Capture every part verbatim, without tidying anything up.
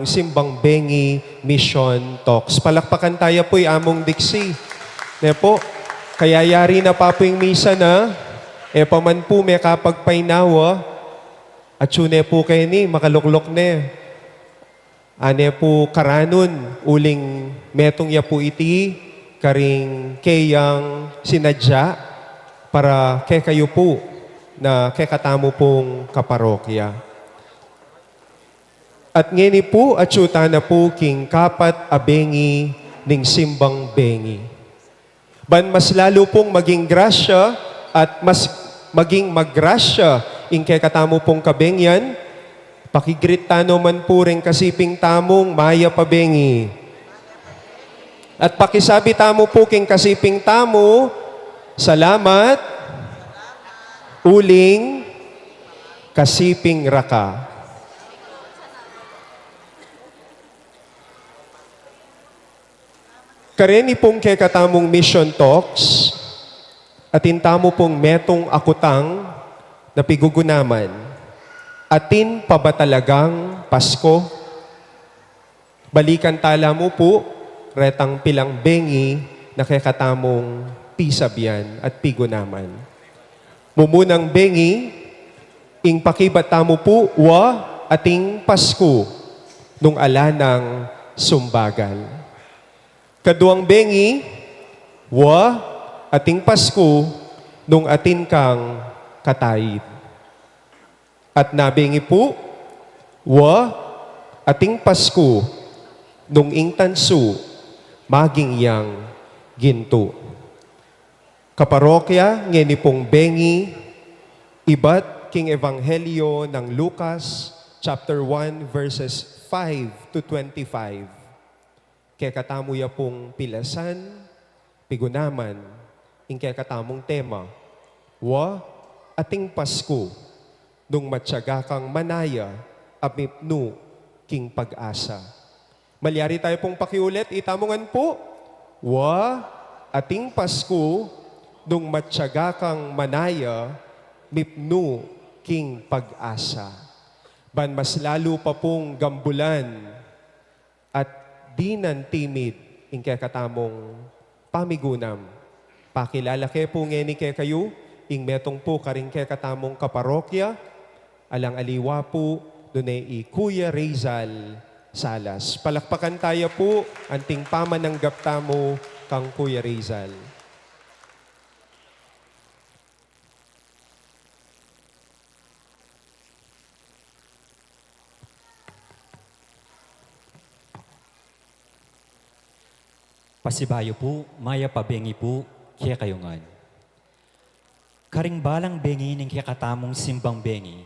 Simbang Bengi Mission Talks. Palakpakan taya pu i Among Dixie. Ne pu, kayayari na pa pu ing misa na, e pa man pu mekapagpainawa, atyu ne pu keni, makalukluk ne. Ane pu karanun, uling metung ya pu iti karing keyang sinadya para kekayu pu na kekatamu pung kaparokya. At ngeni pu, atyu tana pu king kapat a bengi ning simbang bengi. Ban mas lalu pung maging grasya at mas maging magrasya ing kekatamu pung kabengian, pakigreet tano man pu ring kasiping tamung mayap a bengi. At pakisabi tamu pu king kasiping tamu, salamat, uling kasiping raka. Kareni pung kekatamung mission talks, atin tamu pung metung a kutang na pigugunaman, atin pa ba talagang Pasko? Balikan tala mu pu retang pilang bengi na kekatamung pisabian at pigunaman. Mumunang bengi, ing pakibat tamu pu, wa ating Pasku nung ala nang sumbagal. Kaduang bengi, wa ating Pasku nung atin kang kataid. At na bengi pu, wa ating Pasku nung ing tansu maging yang gintu. Kaparokya, ngeni pung bengi, ibat king Ebanghelyo nang Lucas, chapter one, verses five to twenty-five. Kekatamu ya pung pilasan, pigunaman, ing kekatamung tema, wa ating Pasku nung matyaga kang manaya a mipnu king pag-asa. Malyari tayu pung pakiulit, itamu ngan pu, wa ating Pasku nung matyaga kang manaya mipnu king pag-asa. Ban mas lalu pa pung gambulan at dinan timid ing kekatamung pamigunam. Pakilala ke pu ngeni kekayu ing metung pu karing kekatamung kaparokya, alang aliwa pu nune i Kuya Rizal Salas. Palakpakan taya pu anting pamananggap tamu kang Kuya Rizal. Pasibayu pu, mayap a bengi pu kekayu ngan. Karing balang bengi ning kekatamung simbang bengi,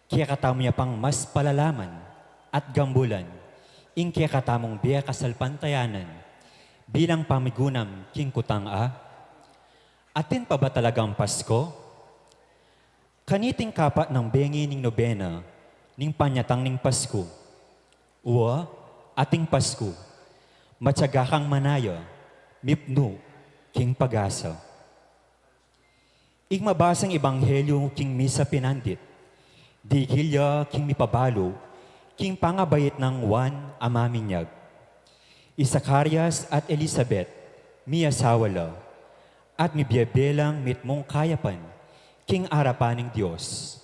kekatamu ya pang mas palalaman at gambulan ing kekatamung bie kasalpantayanan bilang pamigunam king kutang a, atin pa ba talagang Pasko? Kaniting kapat nang bengi ning nobena ning panyatang ning Pasku, wa ating Pasku, matyaga kang manaya mipnu king pag-asa. Ing mabasang ebanghelyu king misa pinandit, digil ya king mipabalu king pangabait nang Juan a Maminyag. I Zacarias at Elizabeth miasawa la, at mibie-bie lang mitmung kayapan king arapan ning Dios.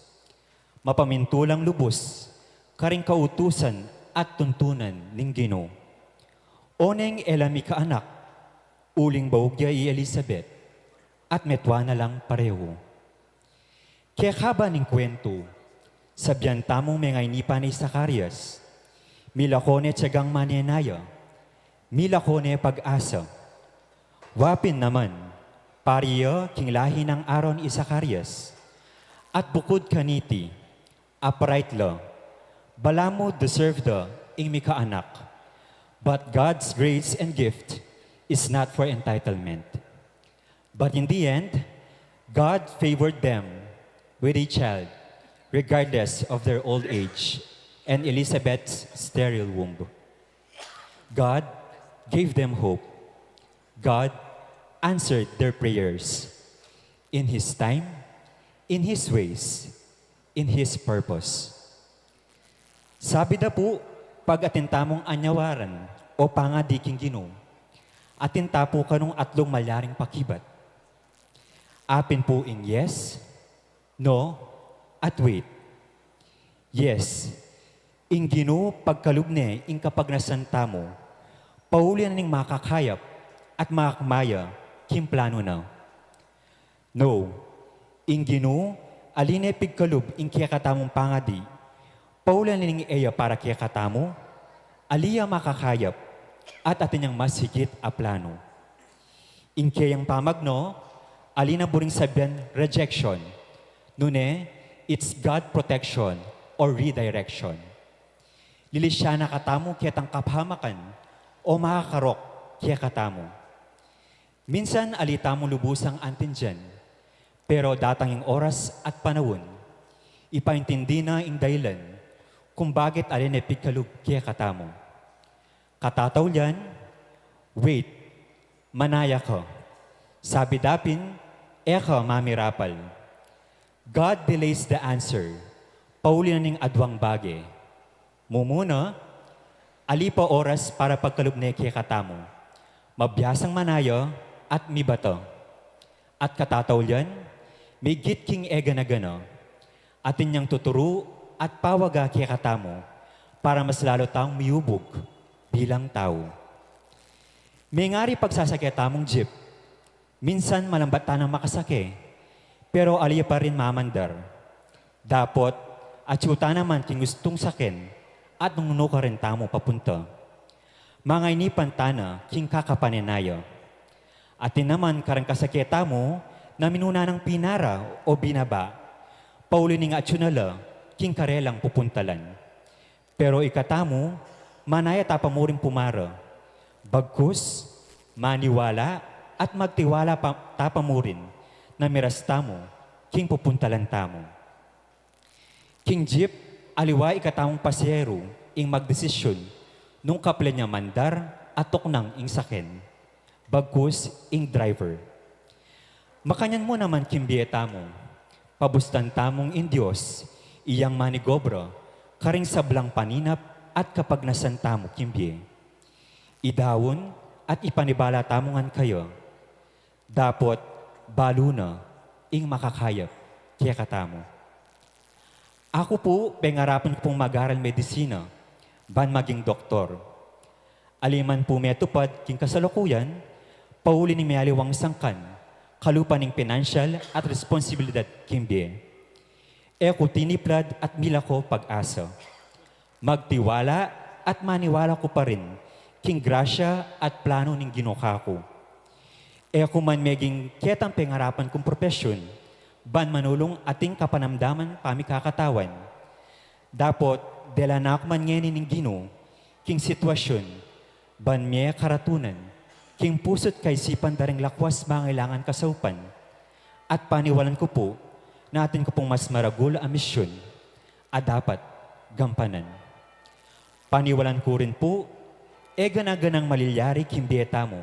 Mapamintu lang lubus karing kautusan at tuntunan ning Ginu. Oneng e la mikaanak, uling baug ya i Elizabeth, at metua na lang parehu. Kekaba ning kwentu, sabian tamung mengaini pa ne i Zacarias, milako ne tyagang manenaya, milako ne pag-asa. Wa pin naman, pari ya king lahi nang Aaron i Zacarias, at bukud kaniti, upright la, balamu deserve da ing mikaanak. But God's grace and gift is not for entitlement. But in the end, God favored them with a child, regardless of their old age and Elizabeth's sterile womb. God gave them hope. God answered their prayers in His time, in His ways, in His purpose. Sabi da pu, Pag atin tamung anyawaran o pangadi king Ginu, atin ta pu kanung atlung malyaring pakibat. Apin pu ing yes, no, at wait. Yes, ing Ginu pagkalub ne ing kapagnasan tamu, pauli na ning makakayap at makakmaya king planu na. No, ing Ginu, ali ne pigkalub ing kekatamung pangadi, pauli na ning e ya para kekatamu, ali ya makakayap at atin yang mas higit a planu. Ing keyang pamagno, ali na buring sabian rejection, nune, it's God protection or redirection. Lilisyan na katamu ketang kapahamakan o makakarok kekatamu. Minsan ali tamu lubusang aintindian, pero datang ing oras at panaun, ipaintindi na ing dahilan kung bakit ali ne pigkalub kekatamu. Katataulian, wait, manaya ka. Sabi dapin, e ka mamirapal. God delays the answer. Pauli na ning adwang bage. Mumuna, ali pa oras para pagkalub ne kekatamu. Mabiasang manaya at mibata. At katataulian, migit king e gana-gana, atin yang tuturu at pawaga kekatamu para mas lalu tang miyubug bilang tau. Mengari pagsasake tamung jeep, minsan malambat tanang makasake, pero ali pa rin mamandar. Dapot, atyu ta naman king ustung saken at nung nukarin tamu papunta. Mangainipan ta na king kakapanenaya. Atin naman kareng kasake tamu na minuna nang pinara o binaba, pauli ning atyu na la king karelang pupuntalan. Pero ikatamu, manaya ta pa murin pumara. Bagkus, maniwala at magtiwala pa, ta pa murin na miras tamu king pupuntalan tamu. King jeep, aliwa ikatamung paseru ing magdesisyun nung kaplan ya mandar at tuknang ing saken, bagkus ing driver. Makanyan mu naman king bie tamu, pabustan tamung ing Dios iyang manigobra karing sablang paninap at kapagnasan tamu king bie. Idaun at ipanibala tamu ngan kaya, dapot balu na ing makakayap kekatamu. Aku pu, pengarapan ku pung mag-aral medisina ban maging doktor. Ali man pu metupad king kasalukuyan, pauli ning mealiwang sangkan, kalupa ning pinansyal at responsibilidad king bie. E ku tiniplad at milako pag-asa. Magtiwala at maniwala ku pa rin king grasya at planu ning Ginu kaku. E ku man meging ketang pengarapan kung propesyun ban manulung ating kapanamdaman pamikakatawan. Dapot dela na ku man ngeni ning Ginu king sitwasyun ban mie karatunan king pusu't kaisipan da ring lakwas mangailangan kasaupan. At paniwalan ku pu na atin ku pung mas maragul a misyun a dapat gampanan. Paniwalan ku rin pu, e gana-ganang malilyari king bie tamu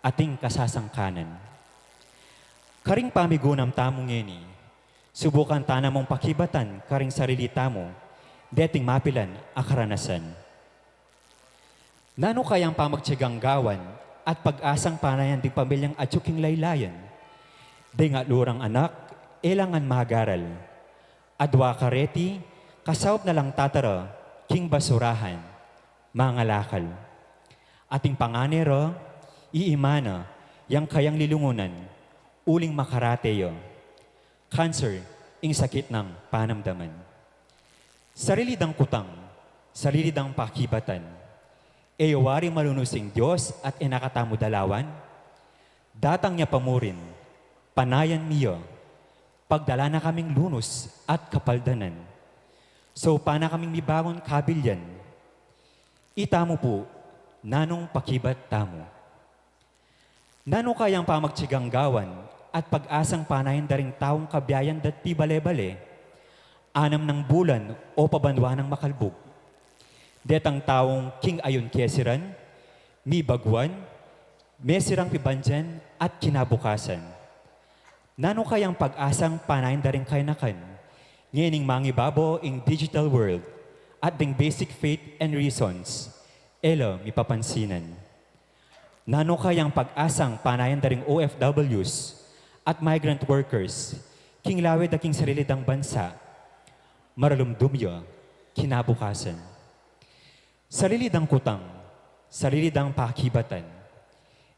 ating kasasangkanan. Karing pamigunam tamu ngeni, subukan ta namung pakibatan karing sarili tamu deting mapilan a karanasan. Nanu kayang pamagtyagang gawan at pag-asang panayan ding pamilyang atyu king laylayan? Ding atlu rang anak, e la ngan mag-aral. Adwa kareti, kasaup na lang tatara king basurahan, mangalakal. Ating pangane ra, iima na yang kayang lilungunan uling makarate ya. Cancer ing sakit nang panamdaman. Sarili dang kutang, sarili dang pakibatan. E ya wari malunus ing Dios at e na katamu dalawan? Datang ya pa murin, panayan mi ya, pagdala na kaming lunus at kapaldanan. Saupan na kaming mibangun kabilyan. Itamu pu, nanung pakibat tamu? Nanu kayang pamagtyagang gawan at pag-asang panayan da ring taung kabiayan da't pibale-bale, anam nang bulan o pabanwa nang makalbug? Detang taung king ayun kesiran, mibaguan, mesirang pibandian at kinabukasan. Nanu kayang pag-asang panayan da ring kayanakan ngening mangibabo ing digital world at ding basic faith and reasons, e la mipapansinan. Nanu kayang pag-asang panayan da ring O F Ws at migrant workers, king lawe da king sarili dang bansa, maralumdum ya kinabukasan. Sarili dang kutang, sarili dang pakibatan,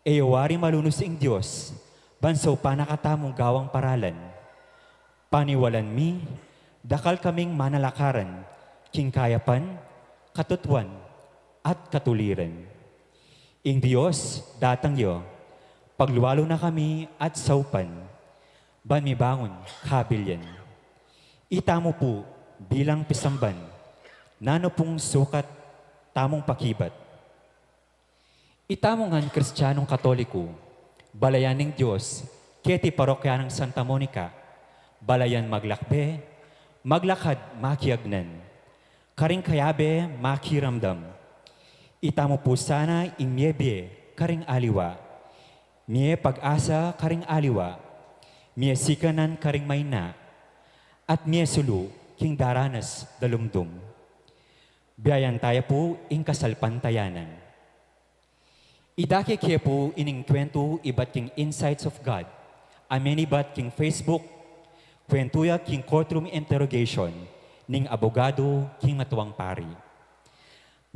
e ya wari malunus ing Dios, ban saupan na katamung gawang paralan. Paniwalan mi, dakal kaming manalakaran, king kayapan, katutuan, at katuliran. Ing Dios, datang ya, paglualu na kami at saupan, ban mibangun kabilyan. Itamu pu, bilang pisamban, nanu pung sukat tamung pakibat? Itamu ngan Kristianung Katoliku, balayan ning Dios, keti parokya nang Santa Monica, balayan maglakbe, maglakad makiagnan, karing kayabe makiramdam. Itamu pu sana ing mie bie karing aliwa, mie pag-asa karing aliwa, mie sikanan karing maina, at mie sulu king daranas da lumdum. Biayan taya pu ing kasalpantayanan. Idake ke pu ining kwentu ibat king Insights of God a menibat king Facebook, kwentu ya king courtroom interrogation ning abogado king matuang pari.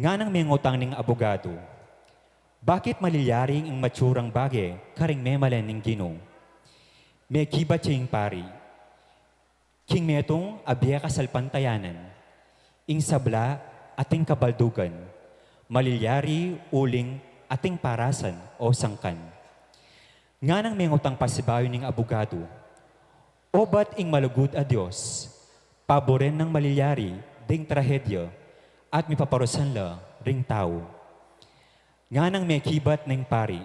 Nganang mengutang ning abogado, bakit malilyari ing matsurang bage karing memalen ning Ginu? Mekibat ya ing pari, king metung a bie kasalpantayanan, ing sabla ating kabaldugan, malilyari uling ating parasan o sangkan. Nganang mengutang pasibayu ning abogado, obat ing malugud a Dios, paburen nang malilyari ding trahedya at mipaparusan la ring tau? Nganang mekibat ning pari,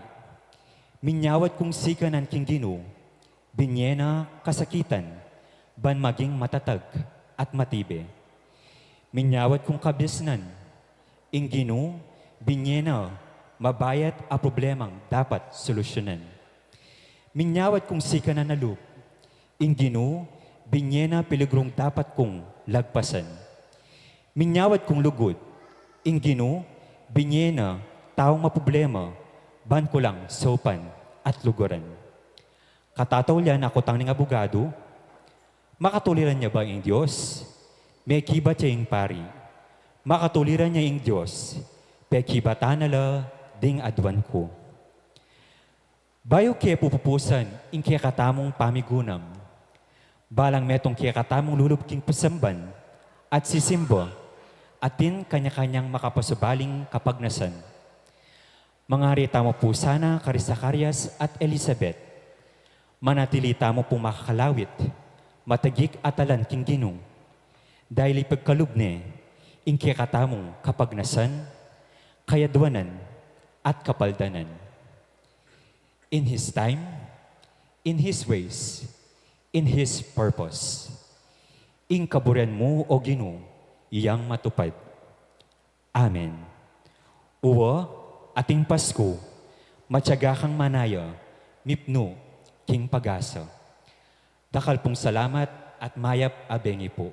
minyawad kung sikanan king Ginu, binye na kasakitan, ban maging matatag at matibe. Minyawad kung kabiasnan, ing Ginu, binye na mabayat a problemang dapat solusyunan. Minyawad kung sikanan a lub, ing Ginu, binye na piligrung dapat kung lagpasan. Minyawad kung lugud, ing Ginu, binye na taung maproblema, ban ku lang saupan at luguran. Katataulian a kutang ning abogado, makatuliran ya ba ing Dios? Mekibat ya ing pari, makatuliran ya ing Dios, pekibatan na la ding aduan ku. Bayu ke pu pupusan ing kekatamung pamigunam, balang metung kekatamung lulub king pasamban at sisimba, atin kanya-kanyang makapasubaling kapagnasan. Mangari tamu pu sana kari Zacarias at Elizabeth, manatili tamu pung makakalawit, matagik a talan king Ginu, dahil ipagkalub ne ing kekatamung kapagnasan, kayaduanan, at kapaldanan. In His time, in His ways, in His purpose. Ing kaburian mu, O Ginu, yang matupad. Amen. Uwa, ating Pasku, matyaga kang manaya, mipnu king pag-asa. Dakal pung salamat at mayap a bengi pu.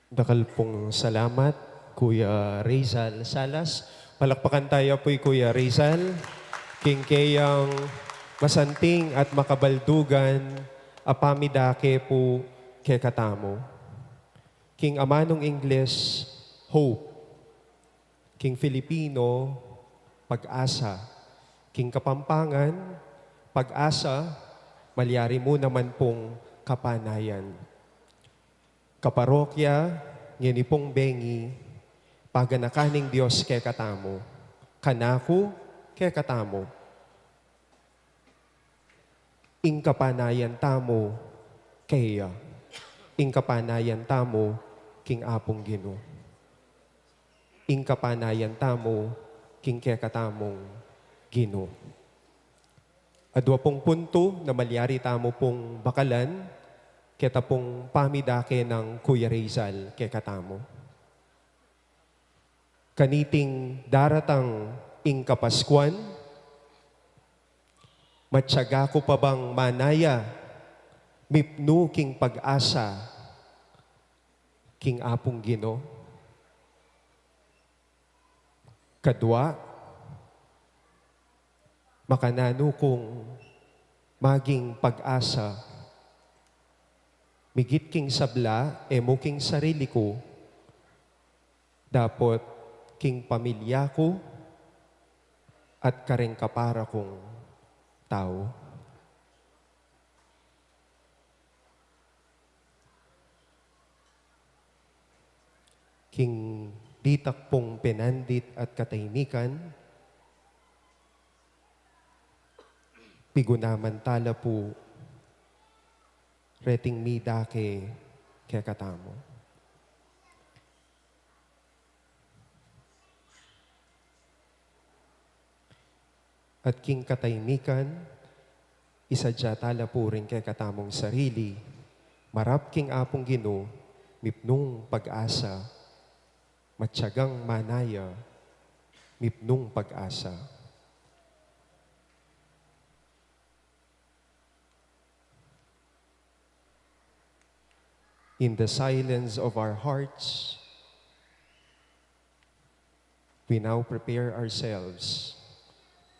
Dakal pung salamat, Kuya Rizal Salas. Palakpakan taya pu i Kuya Rizal king keyang masanting at makabaldugan a pamidake pu kekatamu. King amanung Ingles, hope. King Filipino, pag-asa. King Kapampangan, pag-asa, malyari mu naman pung kapanayan. Kaparokya, ngeni pung bengi, paganakan ning Dios kekatamu, kanaku, kekatamu. Ing kapanayan tamu keya, ing kapanayan tamu king Apung Ginu. Ing kapanayan tamu king kekatamung Ginu. Adua pung puntu na malyari tamu pung bakalan, keta pung pamidake nang Kuya Rizal kekatamu. Kaniting daratang ing Kapaskuan, Matyaga ku pa bang manaya, mipnu king pag-asa king Apung Ginu? Kadua, makananu kung maging pag-asa, migit king sabla, e mu king sarili ku, dapot king pamilya ku at kareng kapara kung tau? King ditak pung penandit at katahimikan, pigunaman tala pu reting midake kekatamu. At king katahimikan, isadya tala pu ring kekatamung sarili, marap king Apung Ginu, mipnung pag-asa, matyagang manaya, mipnung pag-asa. In the silence of our hearts, we now prepare ourselves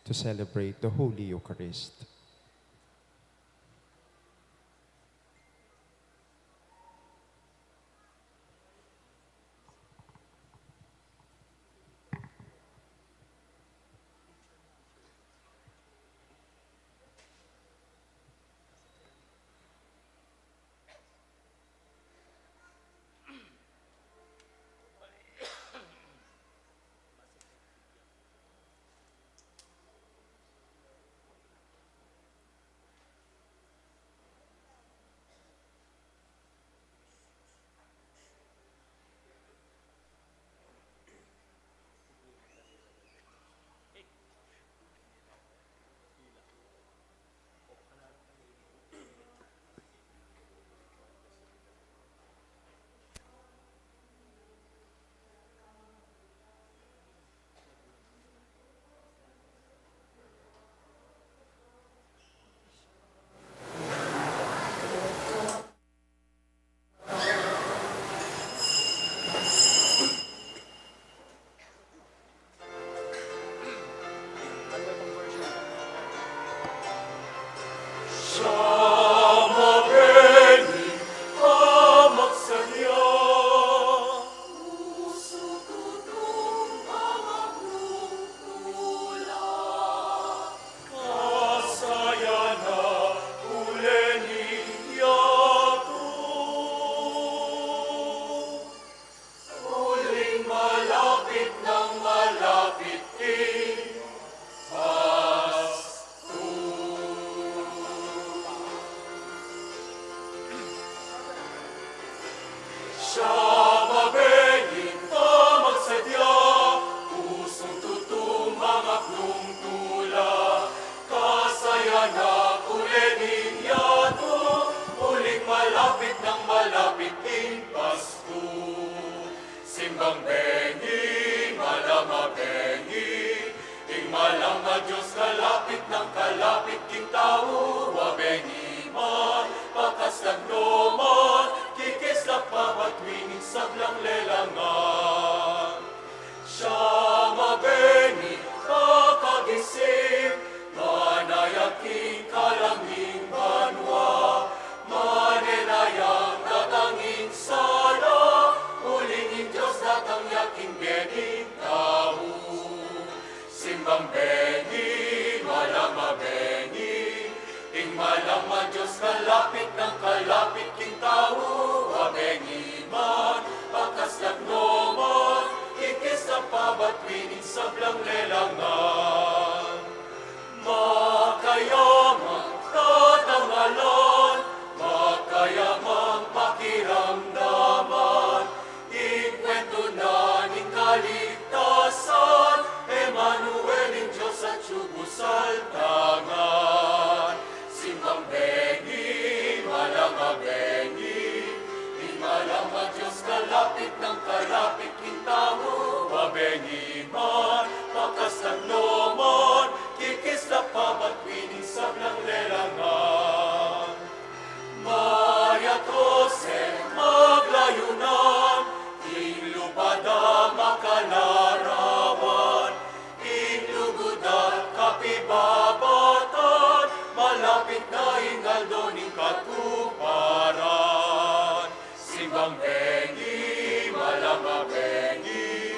to celebrate the Holy Eucharist. Uling malapit nang malapit ing Pasko. Siya mabenging pamagsadya, pusung tutung mangaklung tula, kasayanan na kule ning yatu, uling malapit nang malapit ing Pasko. Simbang bengi, malam a bengi, ing malam a Dios kalapit nang kalapit king tau, a bengi man, pakasag no man, kikislap pa batwi ning sablang lelangan. Siya mabenging pakagising, manaya king kalam ning banua, manenayang datang ing sala, uling ing Dios datang ya king bie ning tau. Simbang bengi, malam a bengi, ing malam a Dios kalapit nang kalapit king tau, a bengi man, pakasag no man, kikislap pa batwi ning sablang lelangan. Makayamang tatangalan, makayamang pakiramdaman, ing kwentu na ning kaligtasan, Emmanuel, ing Dios atyu bu saltangan. Simbang bengi, malam a bengi, ing malam a Dios kalapit nang kalapit king tau, a bengi man, pakasag no man, kikislap Pabatwi ning sablang lelangan. Maria at Jose, maglayunan, king lupad a makalarawan, king lugud at kapibabatan, malapit na ing aldo ning katuparan. Simbang bengi, malam a bengi,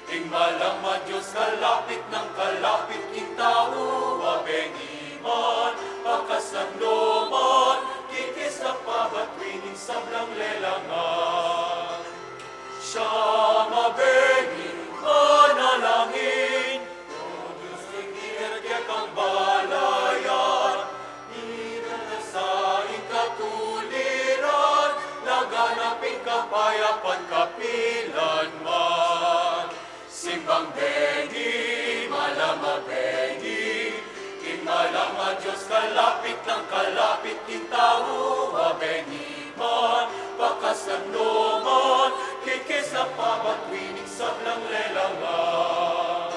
king malam a Dios, kalapit nang kalapit king tau, a bengi man, bakas at no man, kikis at pabatwi ning sablang lelangan. Siya mabengi, manalangin, O Dios, king kekang balayan, idalas ing katuliran, laganap ing kapayapan kapilan man. Simbang bengi, malam a bengi, king malam a Dios, kalapit nang kalapit king tau, a bengi man, bakas at no man, kikis at pabatwi ning sablang lelangan.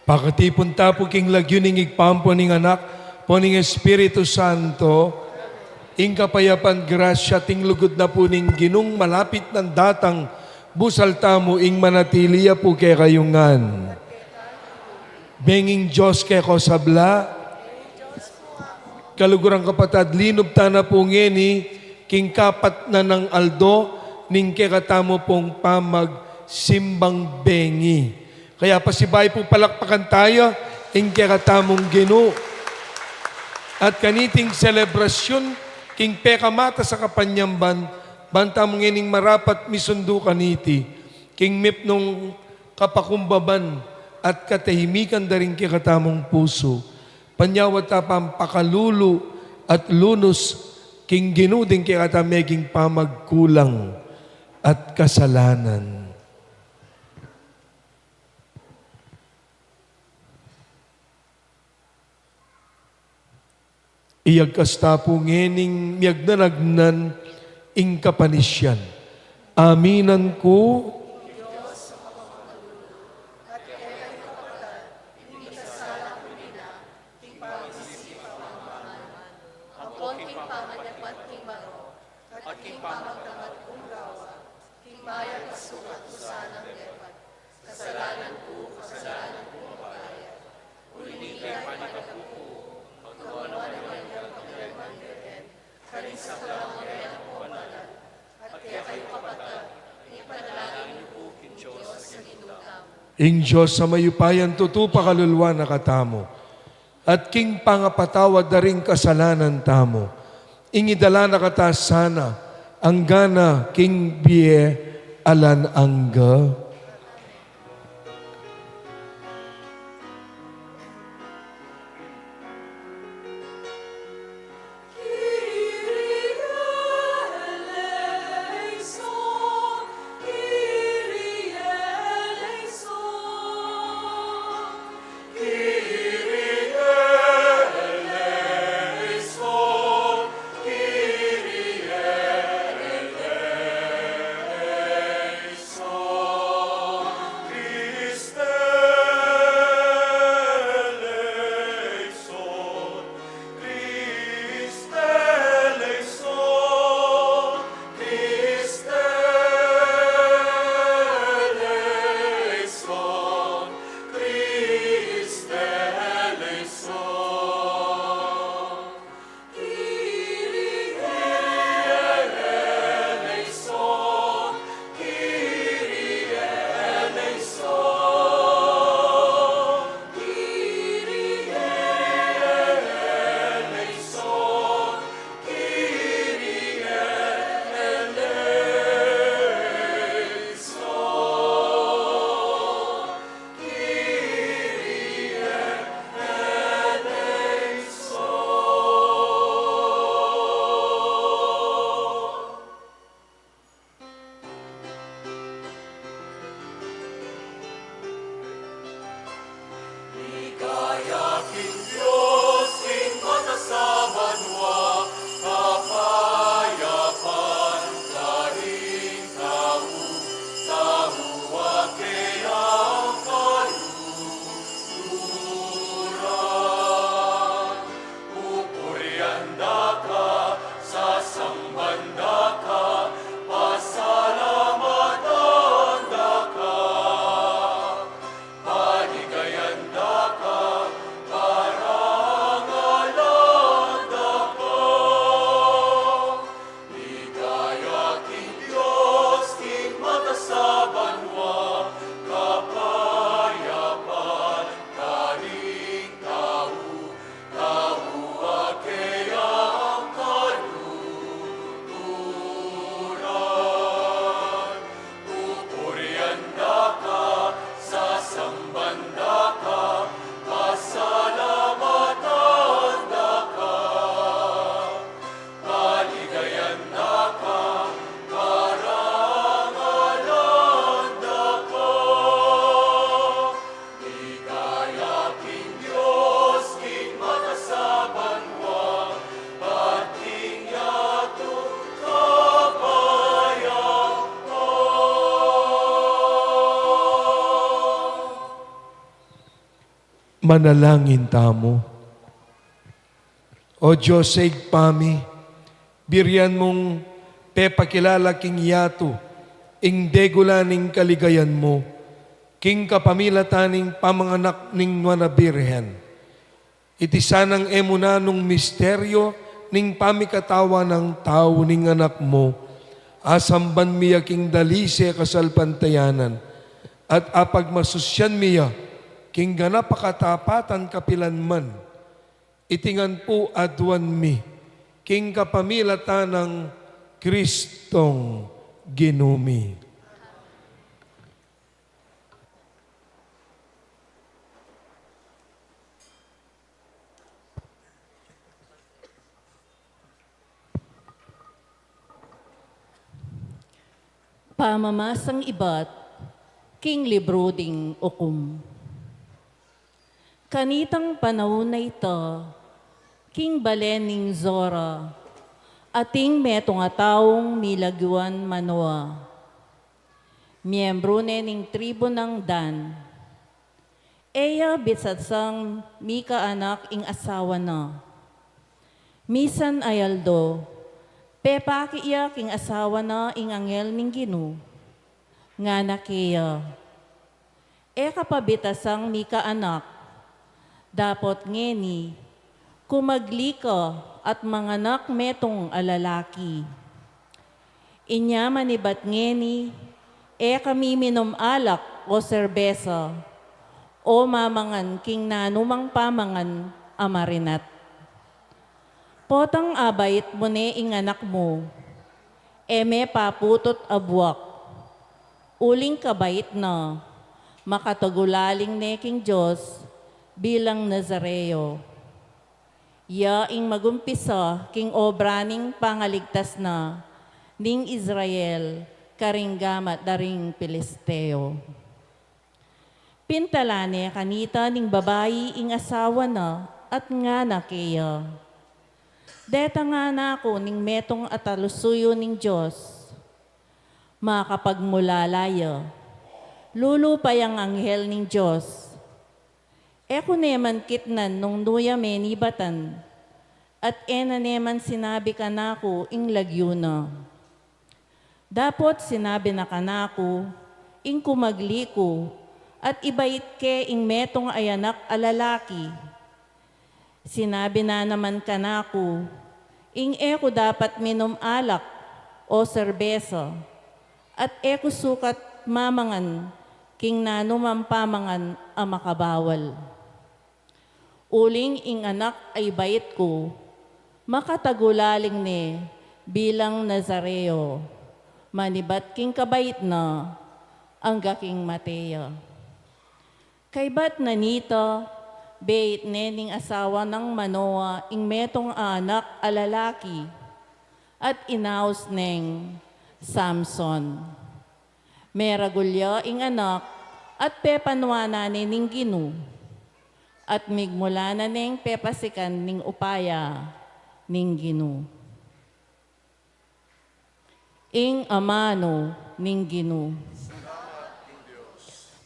Pakatipun ta pu king lagyu ning Ibpa, ampo ning Anak, ampo ning Espiritu Santo. Ing kapayapan, grasya, at ing lugud na pu ning Ginung malapit nang datang, busal tamu ing manatili ya pu kekayu ngan. Benging Dios keka sabla. Kaluguran, kapatad, linub ta na pu ngeni king kapat na nang aldo ning kekatamu pung pamagsimbang bengi. Kaya pasibayu pu, palakpakan taya ing kekatamung Ginu. At kaniting selebrasyun king pekamatas a kapanyamban, ban tamu ngening marapat misundu kaniti, king mipnung kapakumbaban at katahimikan da ring kekatamung pusu. Panyawad ta pang pakalulu at lunus king Ginu ding kekatamung meging pamagkulang at kasalanan. Iyagkas ta pu ngening miyagnanagnan ing kapanisyan. Aminan ku. Ampon king pamanyakpat king baro, at king pamagdangat kung gawa, king mayap a sukat ku sanang depat, kasalanan ku, kasalanan ku, mabaya. Uli na nita, ipanyawad ku pu, pagkawan na ning mayap a pagdalman deten, karing sablang mabaya kung balat, at kekayu, kapatad, ipanalangin yu pu king Dios a Ginu tamu. Ing Dios a mayupayang tutu pakaluluan na katamu, at king pangapatawad da ring kasalanan tamu, ing idala na kata sana anggana king bie alang angga. Manalangin tamu. O Dios, Ibpa mi, burian mung pepakilala king yatu ing degula ning kaligayan mu, king kapamilatan ning pamanganak ning Nuan a Birhen. Iti sanang e mu nanung misteryo ning pamikatawan nang tau ning Anak mu, asamban mi ya king dalise kasalpantayanan, at apagmasusyan mi ya king ganap a katapatan kapilan man. Iti ngan pu aduan mi king kapamilatan nang Kristong Ginu mi. Pamamasang ibat king libru ding Ukum. Kanitang panaun a ita, king bale ning Zora, ating metung a taung milagyuan Manoa. Miembru ne ning tribu nang Dan. E ya bitasang mikaanak ing asawa na. Misan a aldo, pepaki ya king asawa na ing anghel ning Ginu, ngana keya, "E ka pa bitasang mikaanak, dapot ngeni, kumagli ka at manganak metung a lalaki." Inya manibat ngeni, e ka miminum alak o serbesa, o mamangan king nanumang pamangan a marinat. Potang abait mu ne ing anak mu, e me paputut a buak, uling kabait na, makatagulaling ne king Dios bilang Nazareo. Ya ing magumpisa king obra ning pangaligtas na ning Israel karing gamat da ring Pilisteo. Pintalan ne kanita ning babai ing asawa na at ngana keya, "Deta ngana ku ning metung a talusuyu ning Dios." Makapagmulala ya, lulu pa yang anghel ning Dios. E ku ne man kitnan nung nu ya menibatan, at e na ne man sinabi kanaku ing lagyu na. Dapot sinabi na kanaku ing kumagli ku, at ibait ke ing metung a anak a lalaki. Sinabi na naman kanaku ing e ku dapat minum alak o serbesa, at e ku sukat mamangan king nanumang pamangan a makabawal. Uling ing anak a ibait ku, makatagulaling ne bilang Nazareo, manibat king kabait na, angga king mate ya. Kaybat na nita, beit ne ning asawa nang Manoa ing metung a anak a lalaki, at inaus neng Samson. Meragul ya ing anak, at pepanuanan ne ning Ginu, at migmula na neng pepasikan ning upaya ning Ginu. Ing amanu ning Ginu.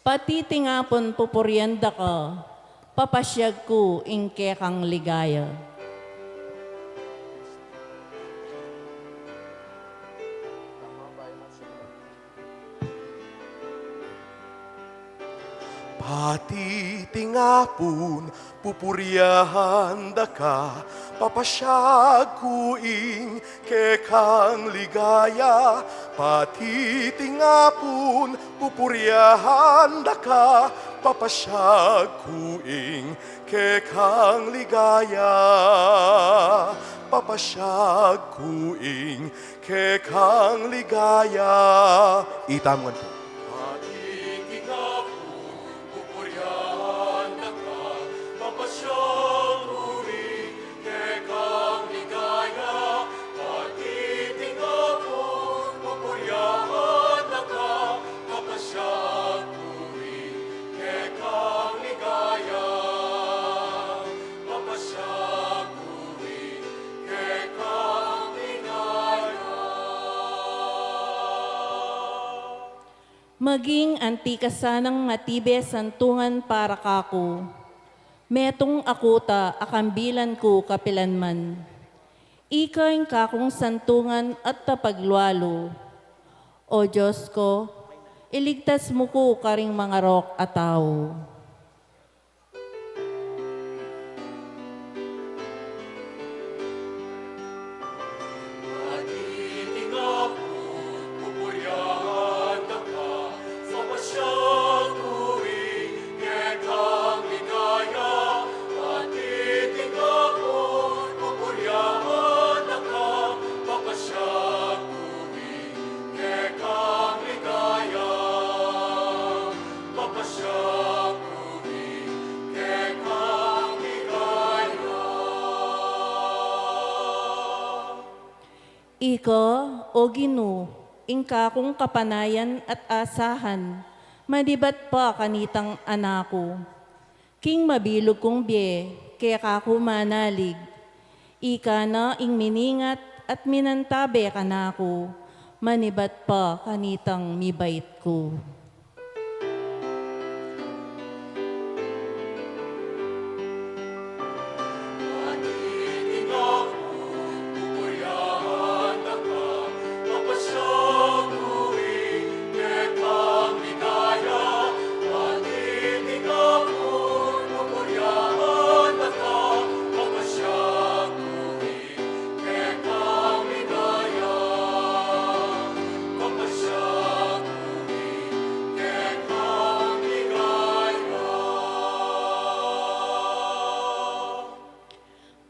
Patitingapun pupurian da ka, papasyag ku ing kekang ligaya. Patitingapun pupurian da ka, papasyag ku ing kekang ligaya. Patitingapun pupurian da ka, papasyag ku ing kekang ligaya. Papasyag ku ing kekang ligaya. Itamu ngan pu. Maging anti ka sanang matibe santungan para kaku. Metung a kuta a kambilan ku kapilanman. Ika ing kakung santungan at tapaglualu. O Dios ku, iligtas mu ku karing mangarok a tau. Ika, O Ginu, ing kakung kapanayan at asahan, manibat pa kanitang anaku. King mabilug kung bie, keka ku manalig. Ika na ing miningat at minantabe kanaku, manibat pa kanitang mibait ku.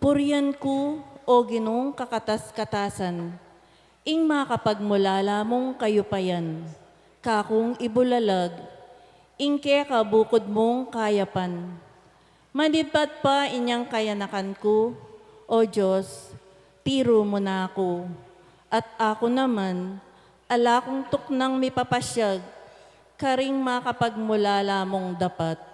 Purian ku, O Ginung kakatas-katasan, ing makapagmulala mung kayupayan, kakung ibulalag, ing keka bukud mung kayapan. Manibat pa inyang kayanakan ku, O Dios, tiru mu na ku, at aku naman, ala kung tuknang mipapasyag karing makapagmulala mung dapat.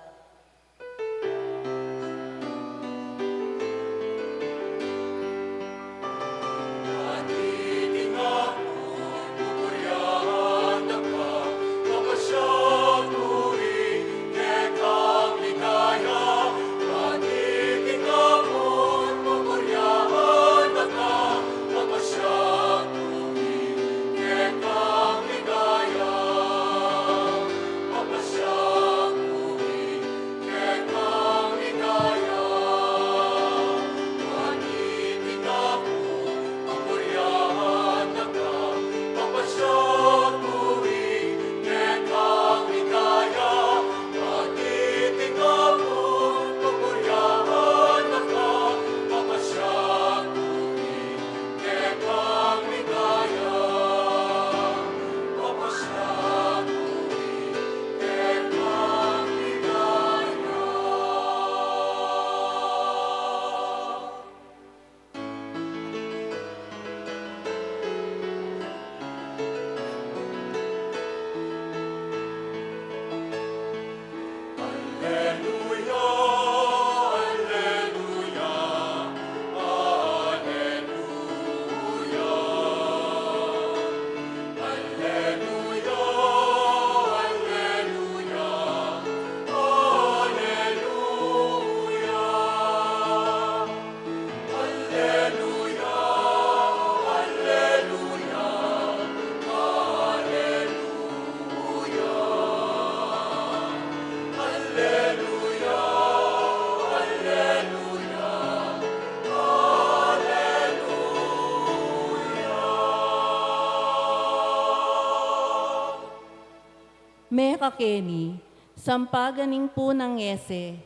Mekakeni, sampagan ning punang Yese,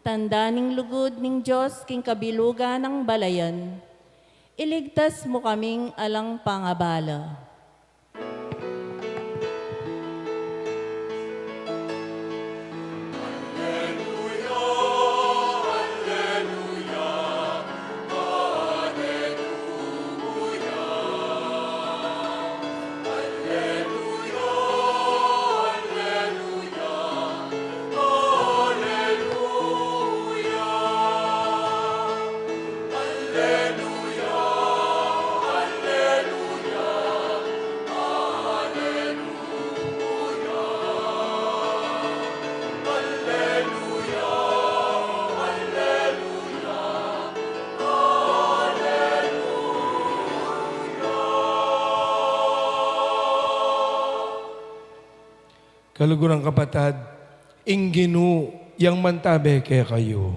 tanda ning lugud ning Dios king kabilugan nang balayan, iligtas mu kaming alang pangabala. Kaluguran kapatad, ing Ginu yang mantabe kekayu.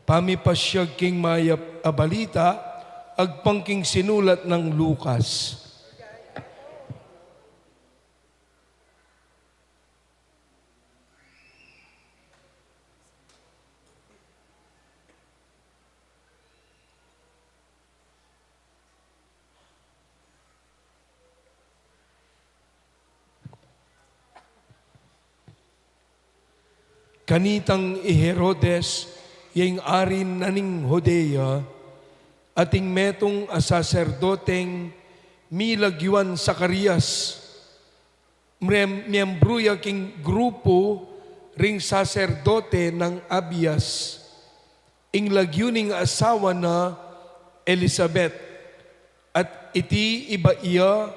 Pamipasyag king mayap a balita, agpang king sinulat nang Lucas. Kanitang i Herodes, ya ing ari na ning Judea, ating metung a saserdoteng milagyuan Zacarias, mrem-, miyembru ya king grupu ring saserdote nang Abias. Ing lagyu ning asawa na Elisabet, at iti iba iya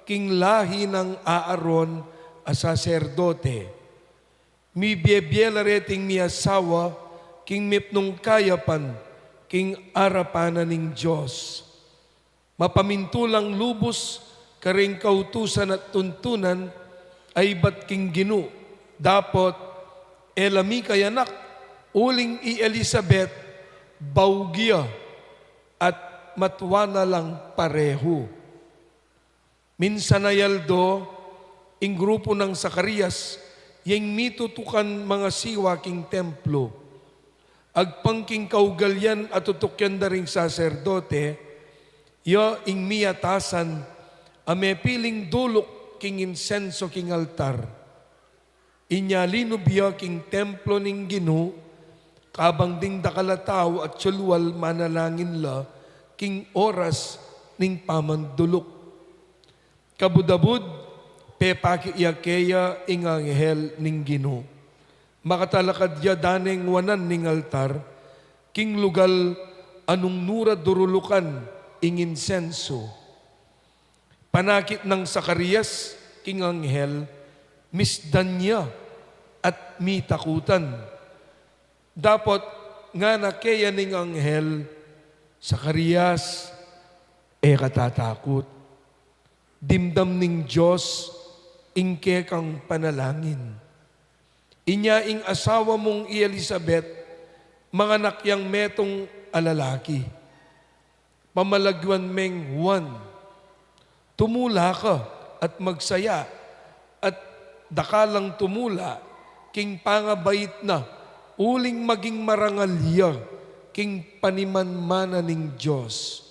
king lahi nang Aaron a saserdote. Mibie-bie la reting miasawa king mipnung kayapan king arapan na ning Dios. Mapamintu lang lubus karing kautusan at tuntunan a ibat king Ginu, dapot e la mikayanak, uling i Elisabet baug ya at matua na lang parehu. Minsan a aldo, ing grupu nang Zacarias, ya ing mitutukan mangasiwa king templo. Agpang king kaugal yan a tutukyan da ring saserdote, ya ing miatasan a mepiling duluk king insenso king altar. Inya linub ya king templo ning Ginu, kabang ding dakal a tau at sulwal manalangin la king oras ning pamanduluk. Kabud-abud, pepaki ya keya ing anghel ning Ginu. Makatalakad ya daneng wanan ning altar, king lugal a nung nu ra durulukan ing insenso. Panakit nang Zacarias king anghel, misdan ya at mitakutan. Dapot ngana keya ning anghel, "Zacarias, e ka tatakut. Dimdam ning Dios ing kekang panalangin. Inya ing asawa mung i Elisabet, manganak yang metung a lalaki. Pamalagyuan meng Juan. Tumula ka at magsaya, at dakal lang tumula king pangabait na, uling maging marangal ya king panimanmanan ning Dios.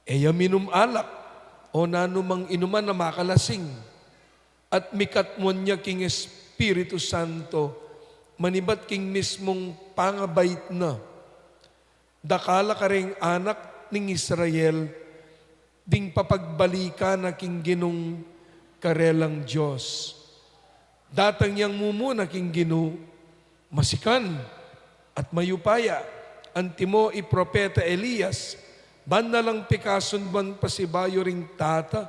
E ya minum alak o nanumang inuman a makalasing, at mikatmuan ya king Espiritu Santo, manibat king mismung pangabait na. Dakal a kareng anak ning Israel ding papagbalikan na king Ginung karelang Dios. Datang yang mumuna king Ginu, masikan at mayupaya, antimo i propeta Elias, ban na lang pikasunduan pasibayu ring tata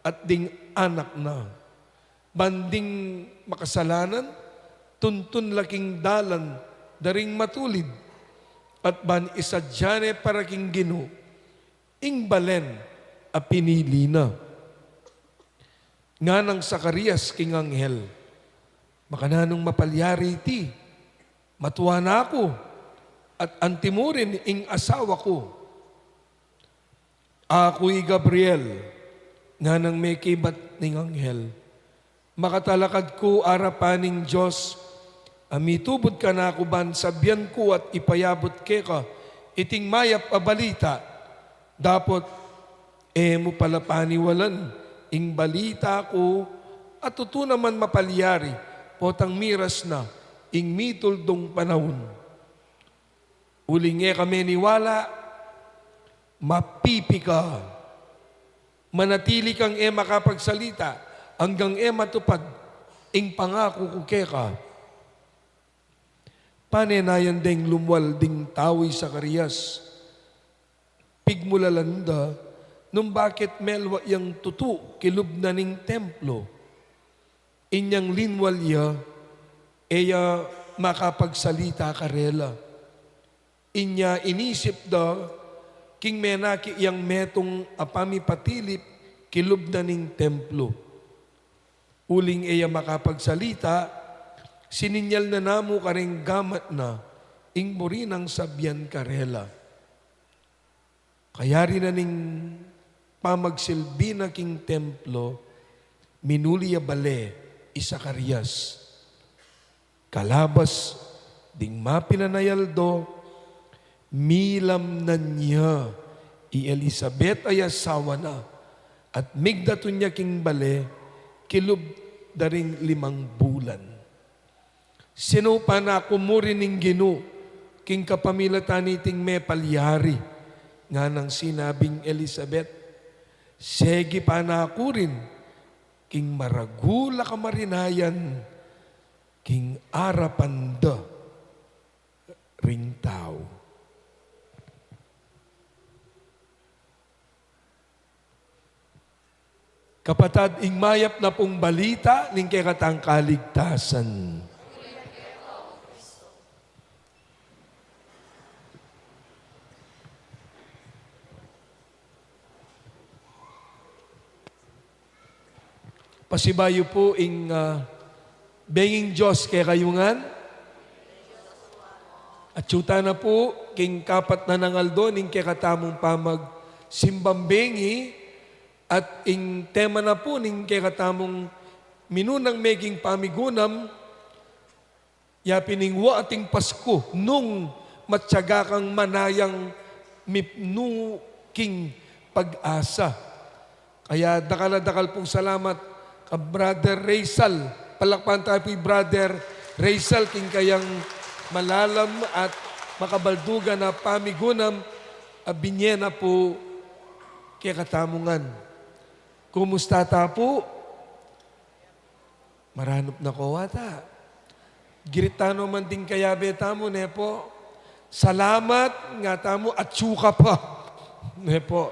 at ding anak na. Ban ding makasalanan, tuntun la king dalan da ring matulid, at ban isadia ne para king Ginu ing balen a pinili na." Nganang Zacarias king anghel, "Makananung mapalyari iti? Matua na ku, at antimo rin ing asawa ku." "Aku i Gabriel," nganang mekibat ning anghel. "Makatalakad ku arapan ning Dios a mitubud kanaku ban sabian ku at ipayabut keka iting mayap a balita. Dapot e mu pala paniwalan ing balita ku, a tutu naman mapalyari, potang miras na ing mituldung panaun. Uling e ka meniwala, mapipi ka. Manatili kang e makapagsalita anggang e matupad ing pangaku ku keka." Pane na yan deng lumwal ding tau i Zacarias. Pigmulalan da nung bakit melwa yang tutu kilub na ning templo. Inyang linwal ya, e ya makapagsalita karela. Inya inisip da king menaki yang metung a pamipatilip kilub na ning templo. Uling e ya makapagsalita, sininyal na namu kareng gamat na ing muri nang sabian karela. Kayari na ning pamagsilbi na king templo, minuli ya bale i Zacarias. Kalabas ding mapilan a aldo, milamnan ya i Elisabet a asawa na, at migdatun ya king bale kilub da ring limang bulan. Sinupan na ku mu rin ning Ginu king kapamilatan niting mepalyari, nganang sinabing Elisabet. Segipan na ku rin king maragul a kamarinayan king arapan da ring tau. Kapatad, ing mayap na pung balita ning kekatang kaligtasan. Pasibayu pu ing, ah, benging Dios kekayu ngan. Atyu tana pu king kapat na nang aldo ning kekatamung pamagsimbang bengi, at ing tema na pu ning kekatamung minunang meging pamigunam, ya pin ing wa ating Pasku nung matyaga kang manayang mipnu king pag-asa. Kaya dakal a dakal pung salamat ka Brother Raysal. Palakpan tayu pu i Brother Raysal king kayang malalam at makabaldugan a pamigunam a binye na pu kekatamu ngan. Kumusta ta pu? Maranup na ko wata. Greet tano man ding kayabe tamu, ne pu? Salamat, nga tamu, atyu ka pa. Ne pu?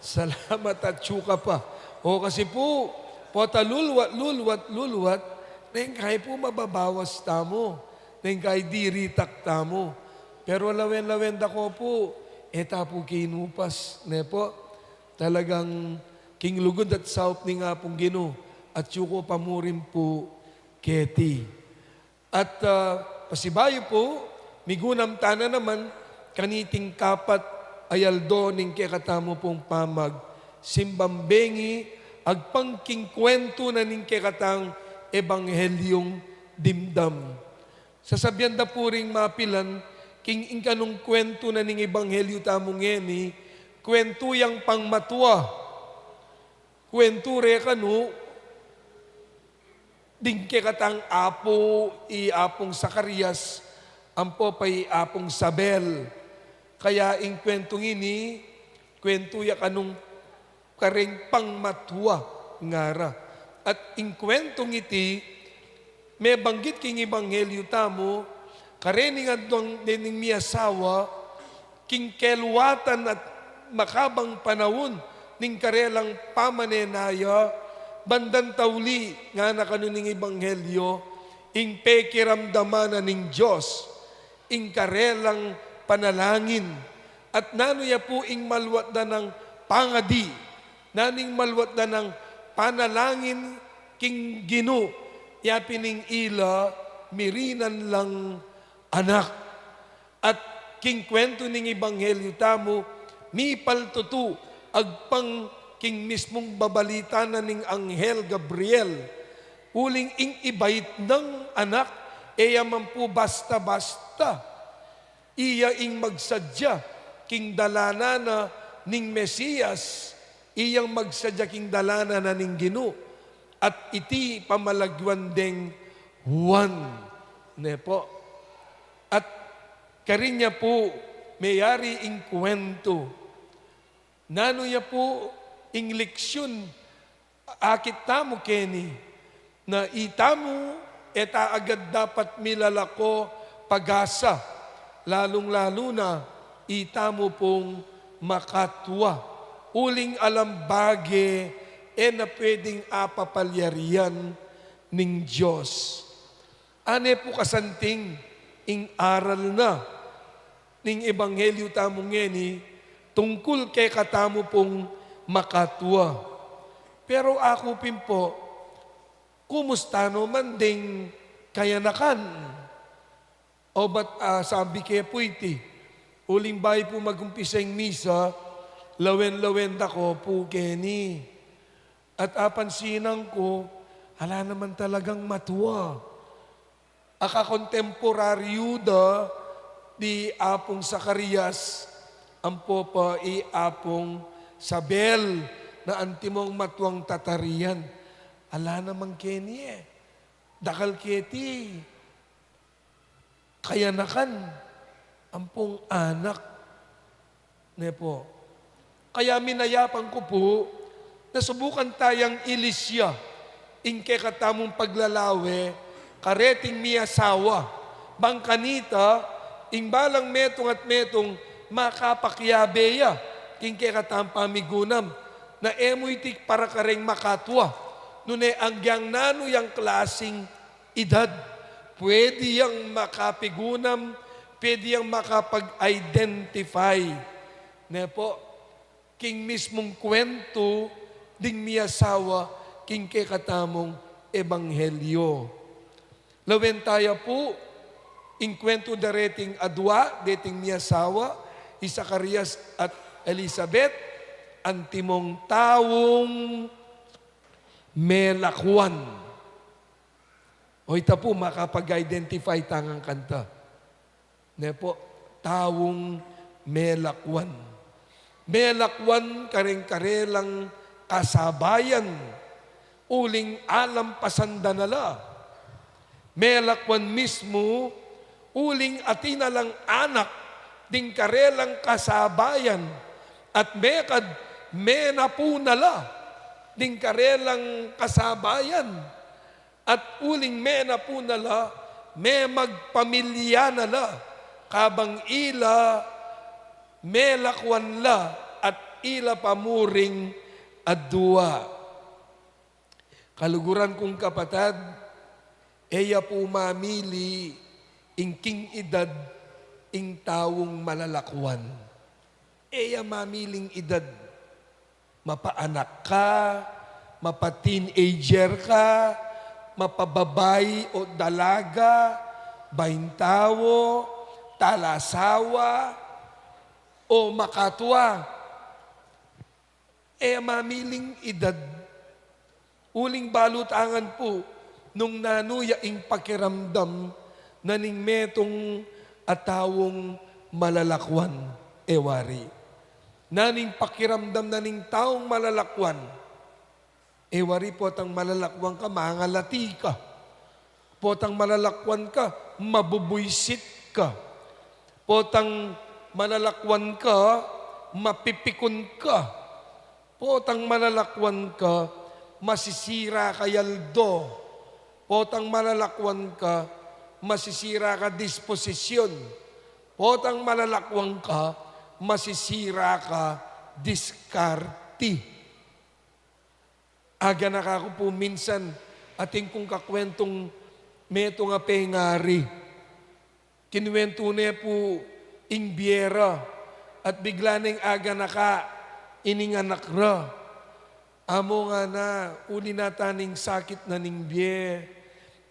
Salamat, atyu ka pa. O kasi pu, pota lulwat, lulwat, lulwat, neng kai pu mababawas tamu. Neng kai diritak tamu. Pero lawen-lawen da ko pu, e ta pu kinupas, ne pu? Talagang king lugud at saup ning Apung Ginu, atyu ko pa mu rin pu keti. At, ah, pasibayu pu, migunam tana naman kaniting kapat a aldo ning kekatamu pung pamagsimbang bengi, agpang king kwentu na ning kekatang ebanghelyung dimdam. Sasabian da pu ring mapilan, king ing kanung kwentu na ning ebanghelyu tamu ngeni, kwentu yang pangmatua. Kwentu re kanu ding kekatang apu, i Apung Zacarias, ampo pa i Apung Isabel. Kaya ing kwentung ini, kwentu ya kanung kareng pangmatua ngara. At ing kwentung iti, mebanggit king ebanghelyu tamu, kareng adwang dening miasawa, king keluatan at makabang panaun ning karelang pamanenaya, bandang tauli, ngana kanu ning ebanghelyu, ing pekiramdaman na ning Dios ing karelang panalangin. At nanu ya pu ing maluat da nang pangadi, nanu ing maluat da nang panalangin king Ginu, ya pin ing ila mirinan lang anak. At king kwentu ning ebanghelyu tamu, mipaltutu agpang king mismung babalita na ning anghel Gabriel. Uling ing ibait nang anak, e ya man pu basta-basta. Iya ing magsadya king dalanan na ning Mesias, iyang magsadya king dalanan na ning Ginu, at iti pamalagyuan deng Juan, ne pu? At karin ya pu meyari ing kwentu. Nanu ya pu ing leksyun akit tamu keni, na itamu e ta agad dapat milalako pag-asa, lalung-lalu na itamu pung makatua. Uling alang bage e na pwedeng apapalyarian ning Dios. Ane pu kasanting ing aral na ning ebanghelyu tamu ngeni tungkul kekatamu pung makatua. Pero aku pin pu, Kumusta no man ding kayanakan? O bat, ah, sabi ke pu iti, uling bayu pu magumpisa ing misa, lawen-lawen da ko pu keni. At apansinan ku, ala naman talagang matua. A kakontemporaryu da di Apung Zacarias, ampo pa i Apung Sabel, na antimong matuang tatarian. Ala naman keni e. Dakal keti kayanakan ampong anak. Ne pu. Kaya minayapan ku pu, na subukan tayang ilisya ing kekatamung paglalawe kareting miyasawa. Bang kanita, ing balang metung at metung makapakiabe ya king kekatamung pamigunam, na e mu iti para kareng makatua, nune agyang nanu yang klasing edad, pwede yang makapigunam, pwede yang makapag-identify. Ne pu, king mismung kwentu ding miyasawa king kekatamung ebanghelyo. Lawen taya pu, ing kwentu da reting adua, deting miyasawa, i Zacarias at Elizabeth, antimong taung melakwan. O ita pu, makapag-identify ta ngan kanta. Ne pu, taung melakwan. Melakwan kareng karelang kasabayan, uling alampasan da na la. Melakwan mismu, uling atin na lang anak ding karelang kasabayan, at mekad menapu na la ding karelang kasabayan. At uling menapu na la, memagpamilya na la, kabang ila melakwan la, at ila pa murin adua. Kaluguran kung kapatad, e ya pu mamili ing king edad ing taung malalakwan. E ya mamiling edad. Mapaanak ka, mapa-teenager ka, mapababai o dalaga, baintao, talasawa, o makatua. E ya mamiling edad. Uling balu ta ngan pu nung nanu ya ing pakiramdam na ning metung a taung malalakwan, e wari. Na ning pakiramdam na ning taung malalakwan, e wari, potang malalakwan ka, mangalati ka. Potang malalakwan ka, mabubuisit ka. Potang malalakwan ka, mapipikun ka. Potang malalakwan ka, masisira ka aldo. Potang malalakwan ka, masisira ka disposisyon. Potang malalakwan ka, masisira ka diskarte. Aganaka ku pu minsan, atin kung kakwentung metung a pengari. Kinuwentu ne pu ing bie ra, at bigla neng aganaka ining anak ra. Amo, ngana, uli na ta ning sakit na ning bie,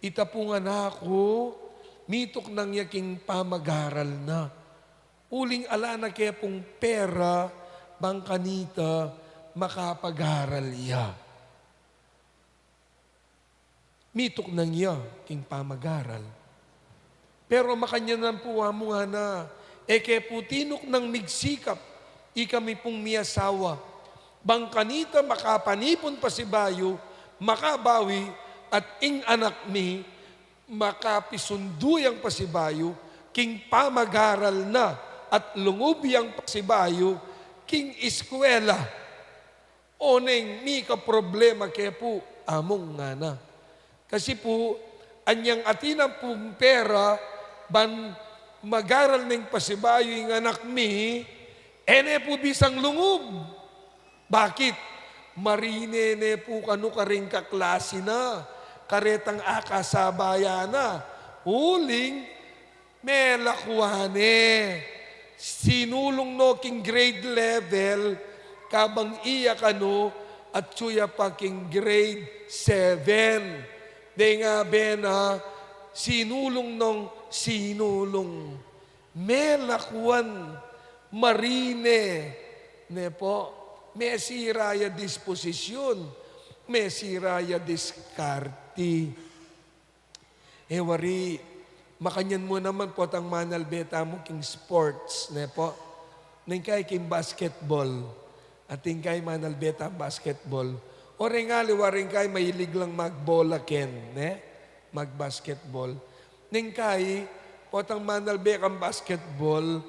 ita pung anak ku, mituknang ya king pamag-aral na. Uling ala na ke pung pera, bang kanita makapag-aral ya. Mituknang ya king pamag-aral. Pero makanyan man pu, wa mu, ngana, e ke pu tinuknang migsikap ikami pung miyasawa, bang kanita makapanipun pasibayu, makabawi, at ing anak mi makapisundu yang pasibayu king pamag-aral na, at lungub yang pasibayu king eskwela. Oneng mika problema ke pu, among ngana. Kasi pu, anyang atin na pung pera ban mag-aral neng pasibayu ing anak mi, e ne pu bisang lungub. Bakit? Marine ne pu kanu karing kaklasi na, karetang akasabayan na. Uling melakwan ne. Sinulung no king grade level, kabang iya kanu, atsu ya pa king grade seven. Deng abe na sinulung nong sinulung. Melakwan, marine, ne po, mesira ya disposisyun, mesira ya diskarte. E wari, makanyan mu naman potang manalbe tamu king sports, ne po? Neng kai king basketball. Atin kai manalbe tang basketball. O reng aliwa reng kai mahilig lang magbola ken, ne? Magbasketball. Neng kai, potang manalbe kang basketball,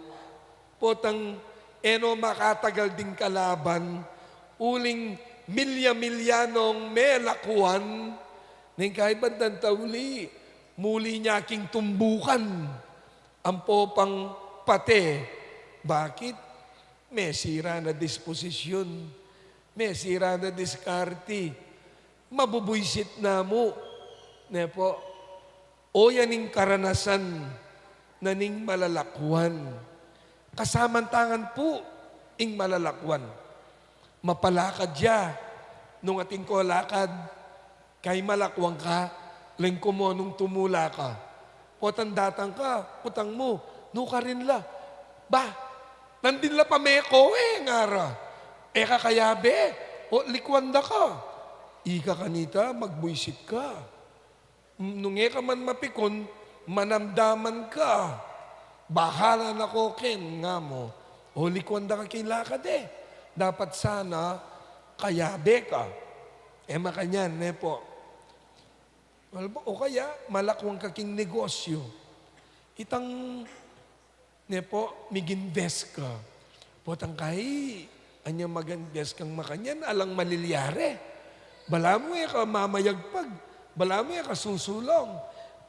potang e no makatagal ding kalaban, uling milya-milya nong melakwan, neng kai bandang tauli, muli ne king tumbukan, ampo pang pate. Bakit? Mesira na disposisyun, mesira na diskarte, mabubuisit na mu, ne po? O yan ing karanasan na ning malalakwan. Kasamantangan pu ing malalakwan. Mapalakad ya, nung atin ko lakad, kai malakwan ka, leng kumo nung tumula ka. Potang datang ka, kutang mu, nukarin la. Ba, nandin la pa meko e, ngara. E ka kayabe, o likwan da ka. Ika kanita, magbuisit ka. Nung e ka man mapikun, manamdaman ka. Bahala na ko ken, nga mu. O likwan da ka king lakad e. Dapat sana kayabe ka. E makanyan, ne po? Wal ba? O kaya, malakwan ka king negosyu. Itang ne po, mig-invest ka. Potang kai, anya mag-invest kang makanyan, alang malilyari. Balamu e ka mamayagpag, balamu e ka susulung.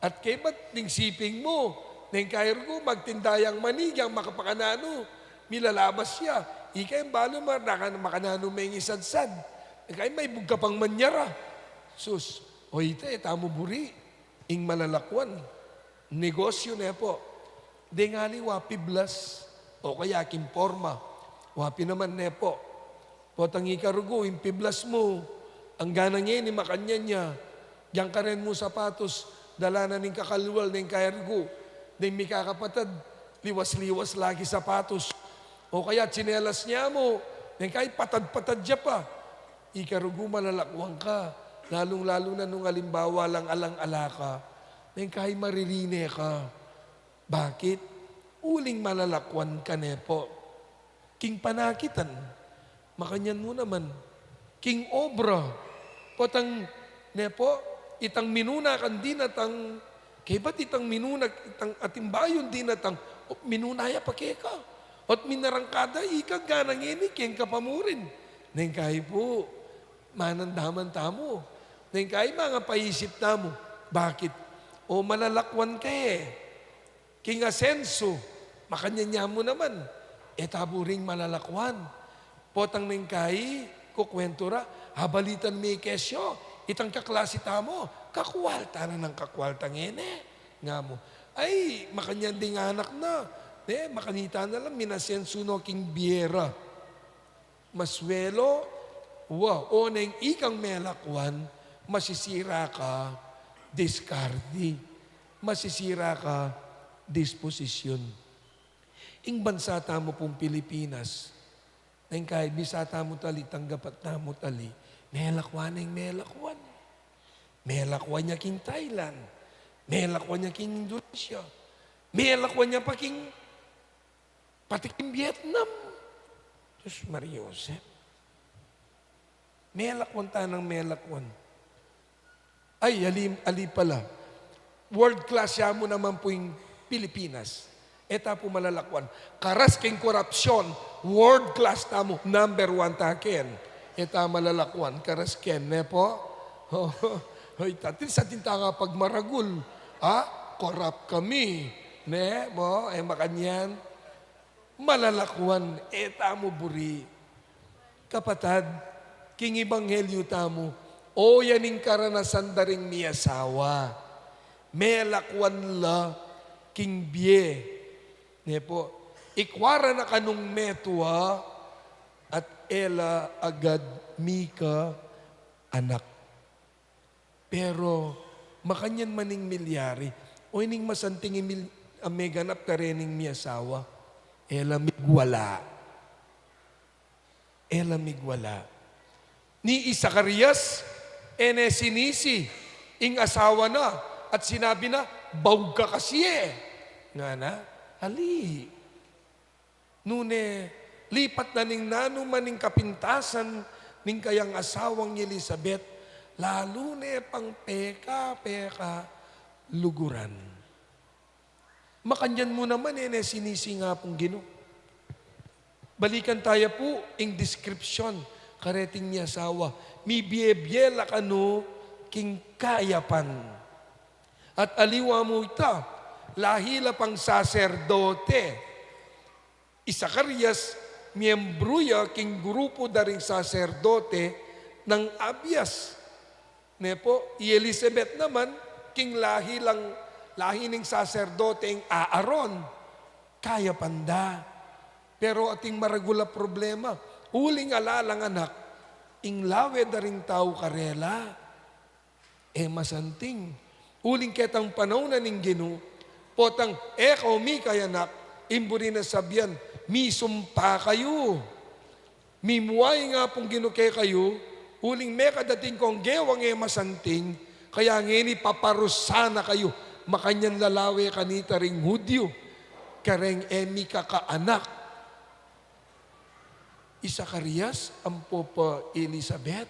At kaybat ning siping mu, neng kai rugu, magtinda yang mani, yang makapakananu, milalabas ya. Ika yang balu, ma-, naka-, makananu me ing isadsad. Neng kai maibug ka pang manyara. Sus, o ita, e tamu buri ing malalakwan. Negosyu, ne po? Deng ali wa piblas, o kaya king porma. Wa pin naman, ne po? Potang ika rugu, ing piblas mu, anggana ngeni makanyan ya. Yang karen mu sapatus, dala na ning kakalwal, neng kai rugu. Deng mikakapatad, liwas-liwas lagi sapatus. O kaya tsinelas ne mu, neng kai patad-patad ya pa. Ika rugu malalakwan ka, lalung-lalu na nung alimbawa lang alang-ala ka, neng kai maririne ka. Bakit? Uling malalakwan ka, ne po? King panakitan, makanyan mu naman. King obra, potang, ne po, itang minuna kang dinatang, kaybat itang minuna, itang ating bayung dinatang, o, minuna ya pa keka. Ot minarangkada, ika gana ngeni, keng ka pa murin. Neng kai pu, manandaman tamu. Neng kai mangapaisip tamu. Bakit? O malalakwan ka e. King asensu, makanyan ya mu naman. E ta buring malalakwan. Potang neng kai, kukwentu ra, abalitan me kesyo, itang kaklasi tamu, kakwalta na nang kakwalta ngeni, nga mu. Ay, makanyan ding anak na, ne, makanita na lang, minasensu no king bie ra. Maswelo, wa, o neng ikang melakwan, masisira ka diskarte, masisira ka disposisyun. Ing bansa tamu pung Pilipinas, neng kai bisa tamu tali, tanggapan tamu tali, melakwan neng melakwan. Melakwan ya king Thailand, melakwan ya king Indonesia, melakwan ya pa king, pati king Vietnam. Diyos Maria Josep. Melakwan ta nang melakwan. Ay, ali, ali pala. World class ya mu naman pu ing Pilipinas. E ta pu malalakwan. Karas king korapsyon, world class tamu, number one ta ken. E ta malalakwan, karas ken, ne po? Hoy, tatin sa tinta nga pagmaragul. Ha? Korap kami. Ne? Mo, e makanyan. Malalakwan, e tamu buri. Kapatad, king ebanghelyu tamu, o yan ing karanasan da ring miasawa. Melakwan la king bie. Ne po, ikwa ra na kanung metua at e la agad mika anak. Pero Makanyan man ing milyari, o ining masanting ing mil-, a meganap karening miasawa, e la migwala. E la migwala. Ni i Zacarias, e ne sinisi ing asawa na, at sinabi na, "Baug ka kasi e." Ngana, ali. Nune, lipat na ning nanu man ing kapintasan ning kayang asawang Elisabet, lalu ne pang peka-peka luguran. Makanyan mu naman, e ne sinisi ing Apung Ginu. Balikan taya pu ing description kareting miasawa, mibie-bie la kanu king kayapan. At aliwa mu ita, lahi la pang saserdote. I Zacarias, miyembru ya king grupu da ring saserdote nang Abias. Ne pu, i Elisabet naman, king lahi lang, lahi ning saserdoteng Aaron, kayapan da. Pero ating maragul a problema, uling ala lang anak, ing lawe da ring tau karela, e masanting. Uling ketang panaun na ning Ginu, potang e kayu mikayanak, ing buri nang sabian, misumpa kayu. Mimua ing Apung Ginu kekayu, uling mekadating kong gewang e masanting, kaya ngeni paparusa na kayu, makanyan lalawe kanita ring Hudyu, kareng e mikakaanak. I Zacarias ampo pa Elisabet,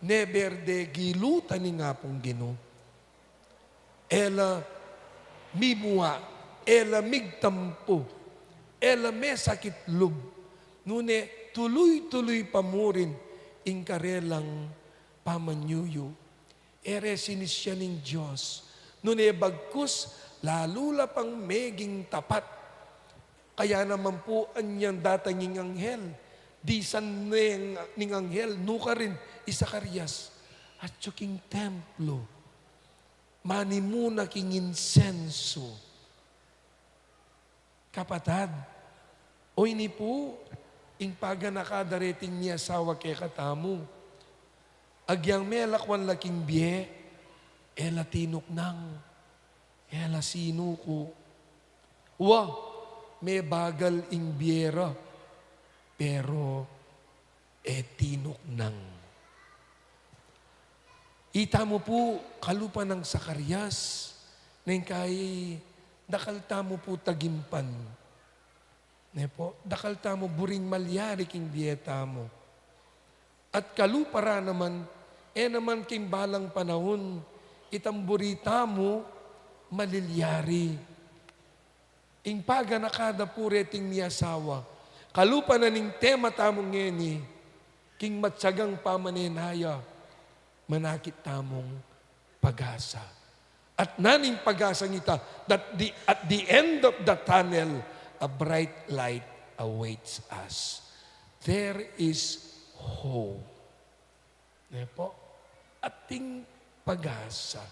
never de gilutan ning Apung Ginu. E la mimua, e la migtampu, e la mesakit lub. Nune tuluy-tuluy pa murin ing karelang pamanyuyu. E re sinisian ning Dios. Nune bagkus, lalu la pang meging tapat. Kaya naman pu anyang datang ing anghel, disan ne ning anghel, nukarin i Zacarias, atyu king templo. Manimuna king insensu. Kapatad, o ini pu ing paganaka da reting miasawa kekatamu. Agyang melakwan la king bie, e la tinuknang, e la sinuku. Wa, mebagal ing bie ra, pero e tinuknang. Itamu pu, kalupa nang Zacarias, neng kai dakal tamu pu tagimpan. Ne pu, dakal tamu buring malyari king bie tamu. At kalupa ra naman, e naman king balang panaun, itang buri tamu malilyari. Ing paganaka da pu reting miasawa, kalupa na ning tema tamu ngeni, king matyagang pamanenaya, manakit tamung pag-asa. At naning pag-asang ita, that the, at the end of the tunnel, a bright light awaits us. There is hope. Ne pu? Ating pag-asa.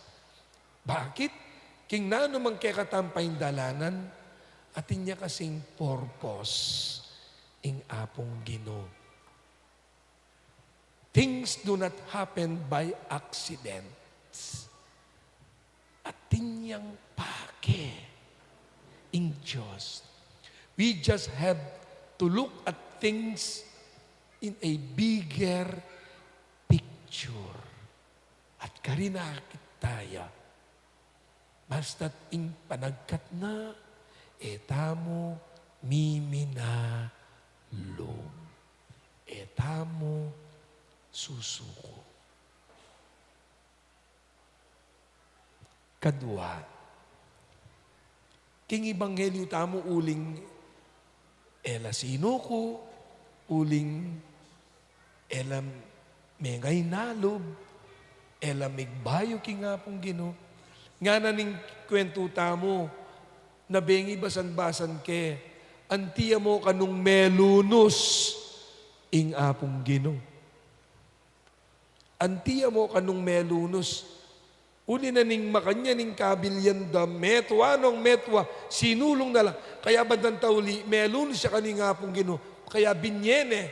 Bakit? King nanu mang kekatang paindalanan, atin ya kasing purpose ing Apung Ginu. Things do not happen by accident. Atin yang pake ing Dios. We just have to look at things in a bigger picture. At karin akit taya, basta't ing panagkat na, e tamu miminalub, e tamu susuku. Kadua, king ebanghelyu tamu uling e la sinuku, uling e la mengainalub, e la migbayu king Apung Ginu. Ngana ning kwentu tamu, na bengi basan-basan ke, anti ya mu kanung melunus ing Apung Ginu. Anti ya mu kanung melunus. Uli na ning makanyan ing kabilyan da, metua nong metua, sinulung na la. Kaya bandang tauli, melunus ya kanu ning Apung Ginu. Kaya binye ne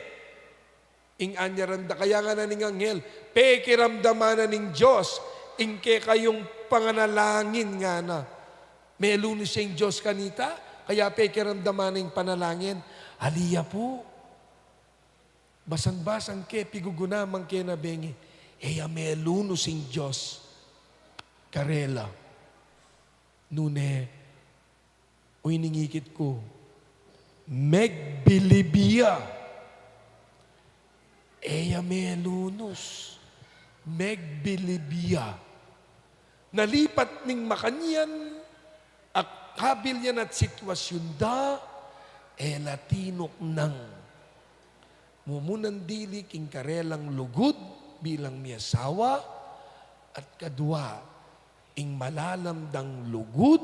ing anyaran da. Kaya ngana ning anghel, pekiramdaman na ning Dios Ing kekayung panganalangin ngana, melunus ing Dios kanita, kaya pekiramdaman na ing panalangin. Ali ya pu. Basang-basang ke, piguguna man ke na bengi. E ya melunus ing Dios karela. Nune, o ining ikit ku, megbilib ya. E ya melunus, megbilib ya. Nalipat ning makanyan a kabilyan at sitwasyun da, e la tinuknang. Mumunan dili king karelang lugud bilang miasawa, at kadua, ing malalam dang lugud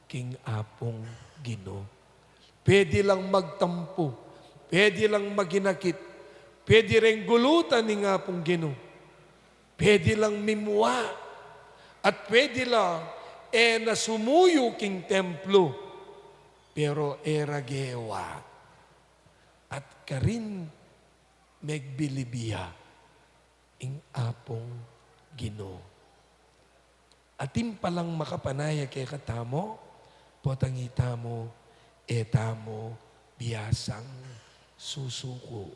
king Apung Ginu. Pwede lang magtampu, pwede lang maginakit, pwede reng gulutan ing Apung Ginu, pwede lang mimua, at pwede lang e na sumuyu king templo, pero e ra gewa, at karin megbilib ya ing Apung Ginu. Atin palang makapanaya kekatamu, potang itamu, e tamu biasang susuku.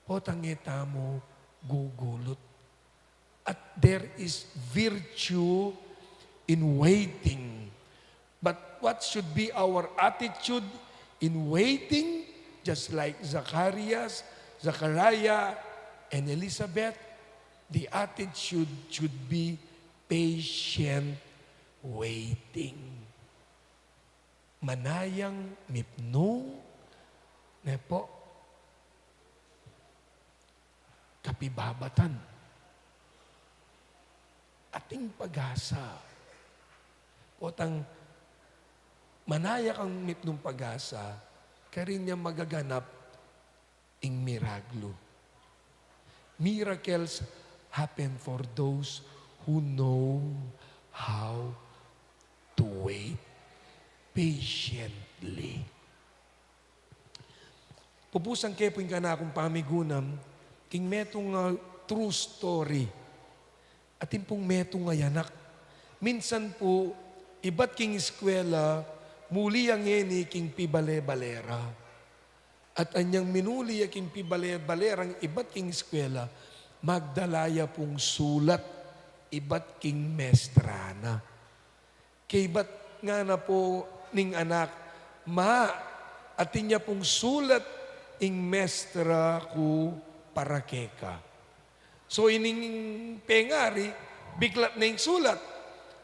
Potang e tamu gugulut. At there is virtue in waiting. But what should be our attitude in waiting? Just like Zacharias, Zachariah, and Elizabeth, the attitude should be patient waiting. Manayang mipnung, ne pu, kapibabatan. Ating pag-asa. Potang manaya kang mipnung pag-asa, karin ya magaganap ing miraglu. Miracles happen for those who know how to wait patiently. Pupusan ke pu ing kanakung pamigunam king metung a true story. Atin pung metung a anak. Minsan pu, ibat king eskwela, muli ya ngeni king pibale-bale ra. At anyang minuli ya king pibale-bale rang ibat king eskwela, magdala ya pung sulat ibat king mestra na. Kaybat ngana pu ning anak, "Ma, atin ya pung sulat ing mestra ku para keka." So, ining pengari, biklat na ing sulat.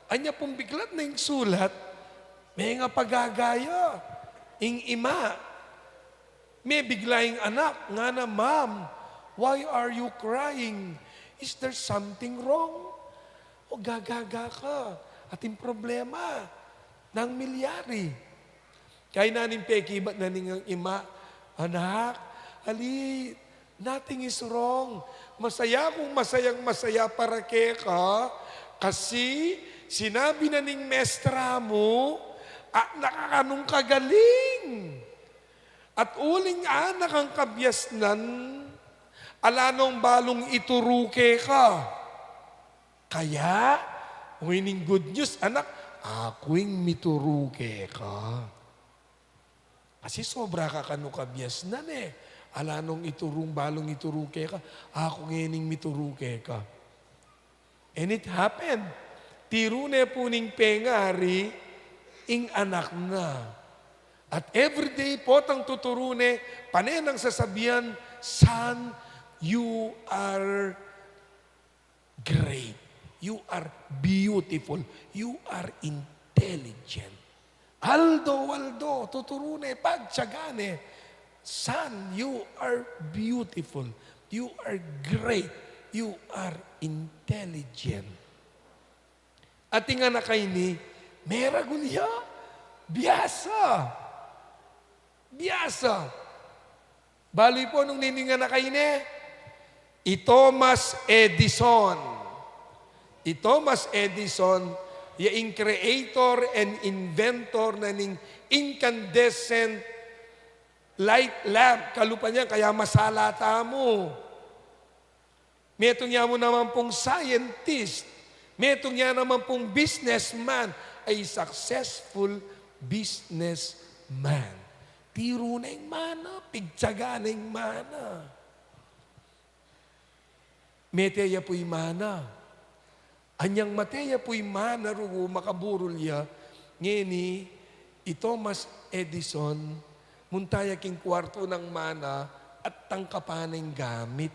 Anya pung biklat na ing sulat, mengapagaga ya ing ima. Mebigla ing anak, ngana, "Mom, why are you crying? Is there something wrong? O gagaga ka? Atin problema? Nanu ing milyari?" Kayna ning pekibat na ning ima, "Anak, ali, nothing is wrong. Masaya kung masayang-masaya para keka, kasi sinabi na ning mestra mu, anak ka nung kagaling. At uling anak kang kabiasnan, ala nong balung ituru keka. Kaya, o ining good news, anak, aku ing mituru keka. Kasi sobra ka kanu kabiasnan e. Ala nong iturung balung ituru keka, aku ngening mituru keka." And it happened. Tiru ne pu ning pengari ing anak na. At everyday, potang tuturu ne, pane nang sasabian, "Son, you are great. You are beautiful. You are intelligent." Aldo-aldo, tuturu ne, pagtiyaga ne, "Son, you are beautiful. You are great. You are intelligent." Ating anak a ini, meragul ya. Biasa. Biasa. Balu yu pu nung ninu ing anak a ini? I Thomas Edison. I Thomas Edison, ya ing creator and inventor na ning incandescent light lamp. Kalupa niyan, kaya masala tamu. Metung ya mu naman pung scientist, Metung ya naman pung businessman, a successful businessman. Tiru ne ing mana, pigtyaga ne ing mana. Mete ya pu'y mana. Anyang mete ya pu'y mana, rugu makaburul ya. Ngeni, i Thomas Edison, munta ya king kuartu nang mana at tangkapan ne ing gamit.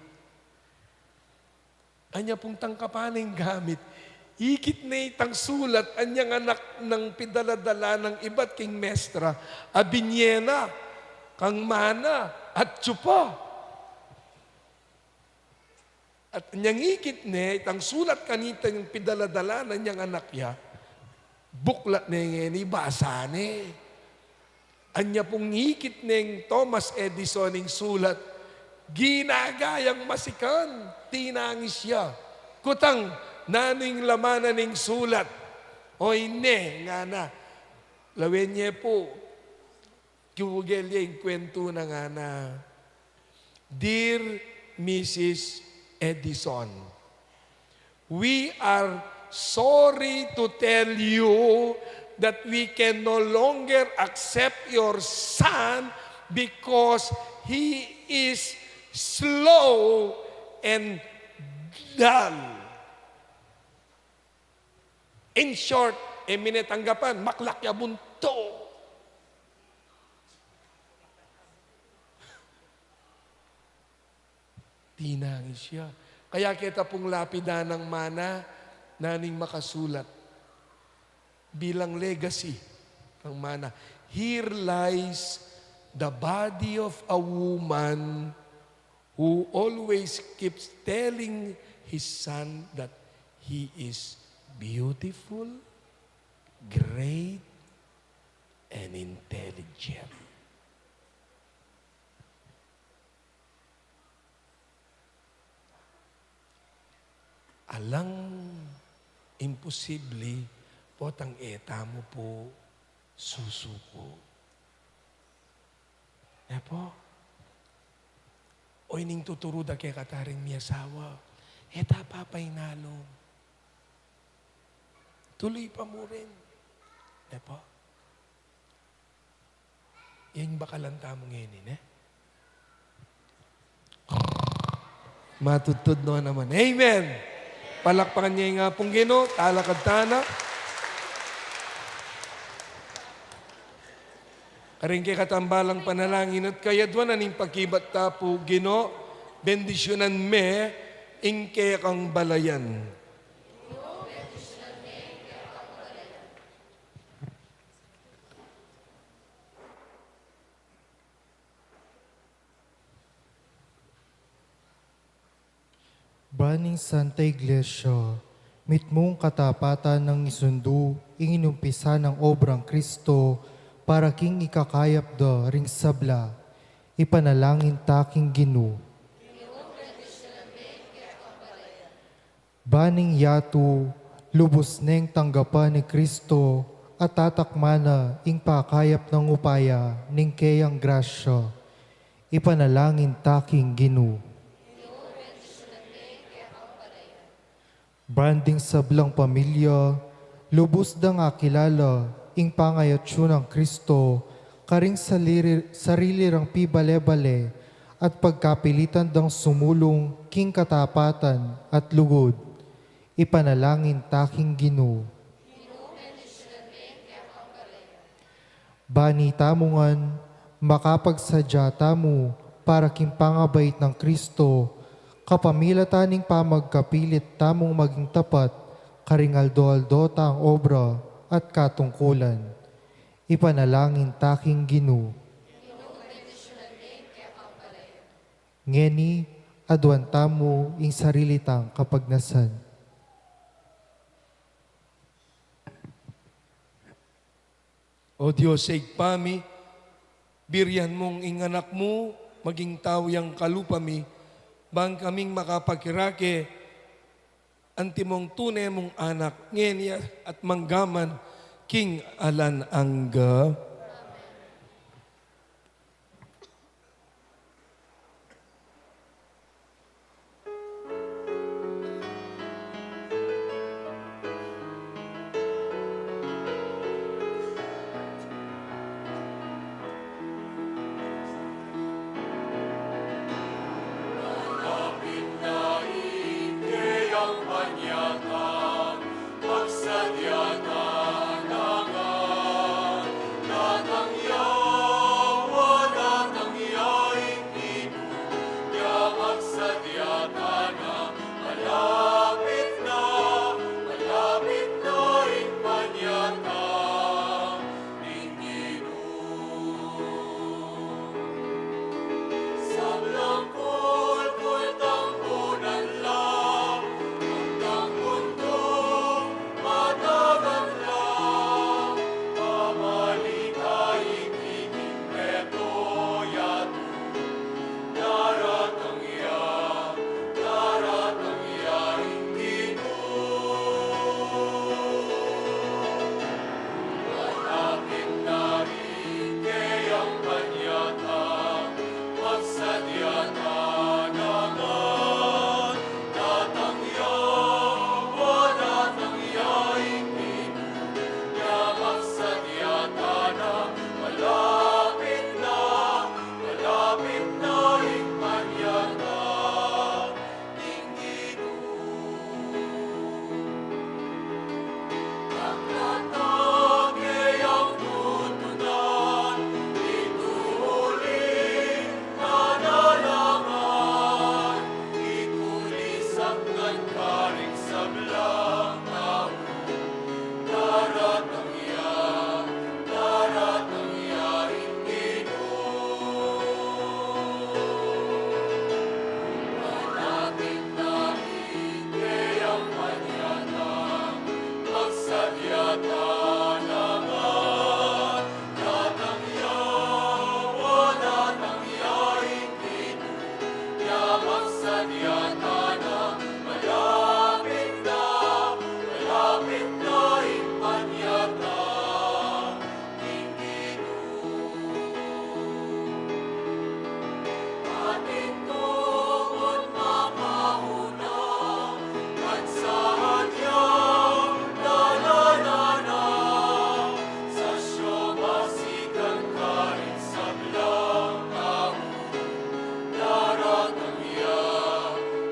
Anya pung tangkapan ne ing gamit, ikit ne itang sulat anyang anak nang pidala-dala nang ibat king mestra, a binye na kang mana at tsu pa. At anyang ikit ne itang sulat kanitang pidala-dala na niang anak ya, buklat ne ngeni, basa ne. Anya pung ikit neng Thomas Edison ing sulat, ginaga yang masikan, tinangis ya. Kutang, nanu ing laman na ning sulat? Oyne, ngana. Lawen ye pu, kibugel ye ing kwentu na, ngana. Dear Missus Edison, we are sorry to tell you that we can no longer accept your son because he is slow and dull. In short, e mi ne tanggapan, maklak ya buntu. Tinangis ya. Kaya keta pung lapida nang mana, nanu ing makasulat bilang legacy nang mana, "Here lies the body of a woman who always keeps telling his son that he is beautiful, great, and intelligent." Alang imposible, potang e tamu pu susuku. E pu? O ining tuturu da kekataring miasawa, e ta papainalung. Tuluy pa mu rin. E pu? Yang bakalan tamu ngeni, ne? Matudtud no naman. Amen. Palakpakan ye ing Apung Ginu, talakad tana. Karing kekatang balang panalangin at kayaduan, ing pakibat ta pu, Ginu, bendisyunan me ing kekang balayan. Ban ing Santa Iglesia, mitmung katapatan nang isundu ing inumpisa nang obrang Kristo para king ikakayap da ring sabla. Ipanalangin ta king Ginu. Ban ing yatu lubus neng tanggapan i Kristo at tatakman na ing pakayap nang upaya ning keyang grasya. Ipanalangin ta king Ginu. Ban ding sablang pamilya lubus dang akilala ing pangayatsu nang Kristo karing sarili, sarili rang pibale-bale at pagkapilitan dang sumulung king katapatan at lugud. Ipanalangin ta king Ginu. Ban itamu ngan makapagsadya tamu para king pangabait nang Kristo, kapamilatan ning pamagkapilit tamung maging tapat karing aldo-aldo tang obra at katungkulan. Ipanalangin ta king Ginu. Ngeni, aduan tamu ing sarili tang kapagnasan. O Dios a Ibpa mi, birian mung ing Anak mu maging tau yang kalupa mi, ban kaming makapakirake antimong tune mung anak, ngeni at manggaman king alang angga. Sadyata na, malapit na, malapit na ing panyatang ning Ginu. Atin tungud makauna, at sadyang dalanan na, sa siyu masikan karin sablang tau. Daratang ya,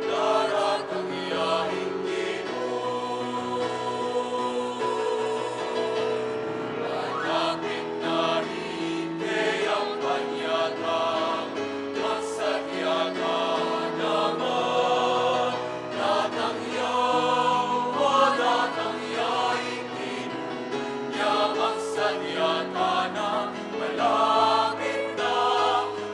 daratang ya ing Ginu. Malapit na rin kayang panyatang, magsadya ka naman. Datang ya, o datang ya ing Ginu, ya magsadya ka na, malapit na,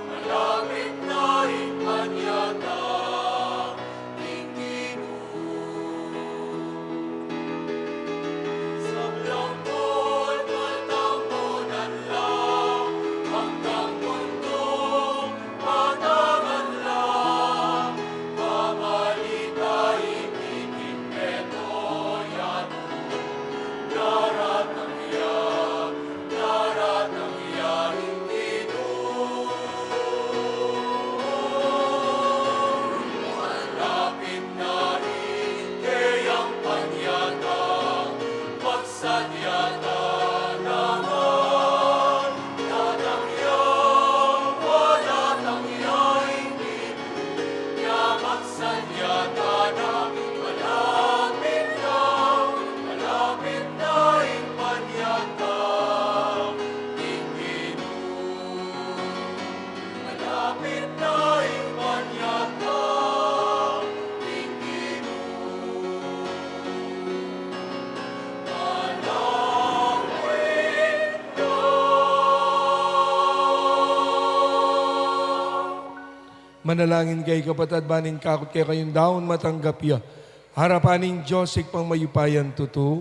malapit na ing panyatang ning Ginu. Sablang bulbul tampunan la, anggang mundung matangan la, pamalita iti king meto yatu. Daratang ya, daratang ya ing Ginu. Malapit na rin kayang panyatang, magsadya ka naman. Datang ya, o datang ya ing Ginu, ya magsadya ka na, malapit na, malapit na ing panyatang ning Ginu. Malapit na ing panyatang ning Ginu. Malapit na. Manalangin kayu, kapatad, ban ing kakut kekayung daun matanggap ya arapan ning Dios Ibpang mayupayang tutu.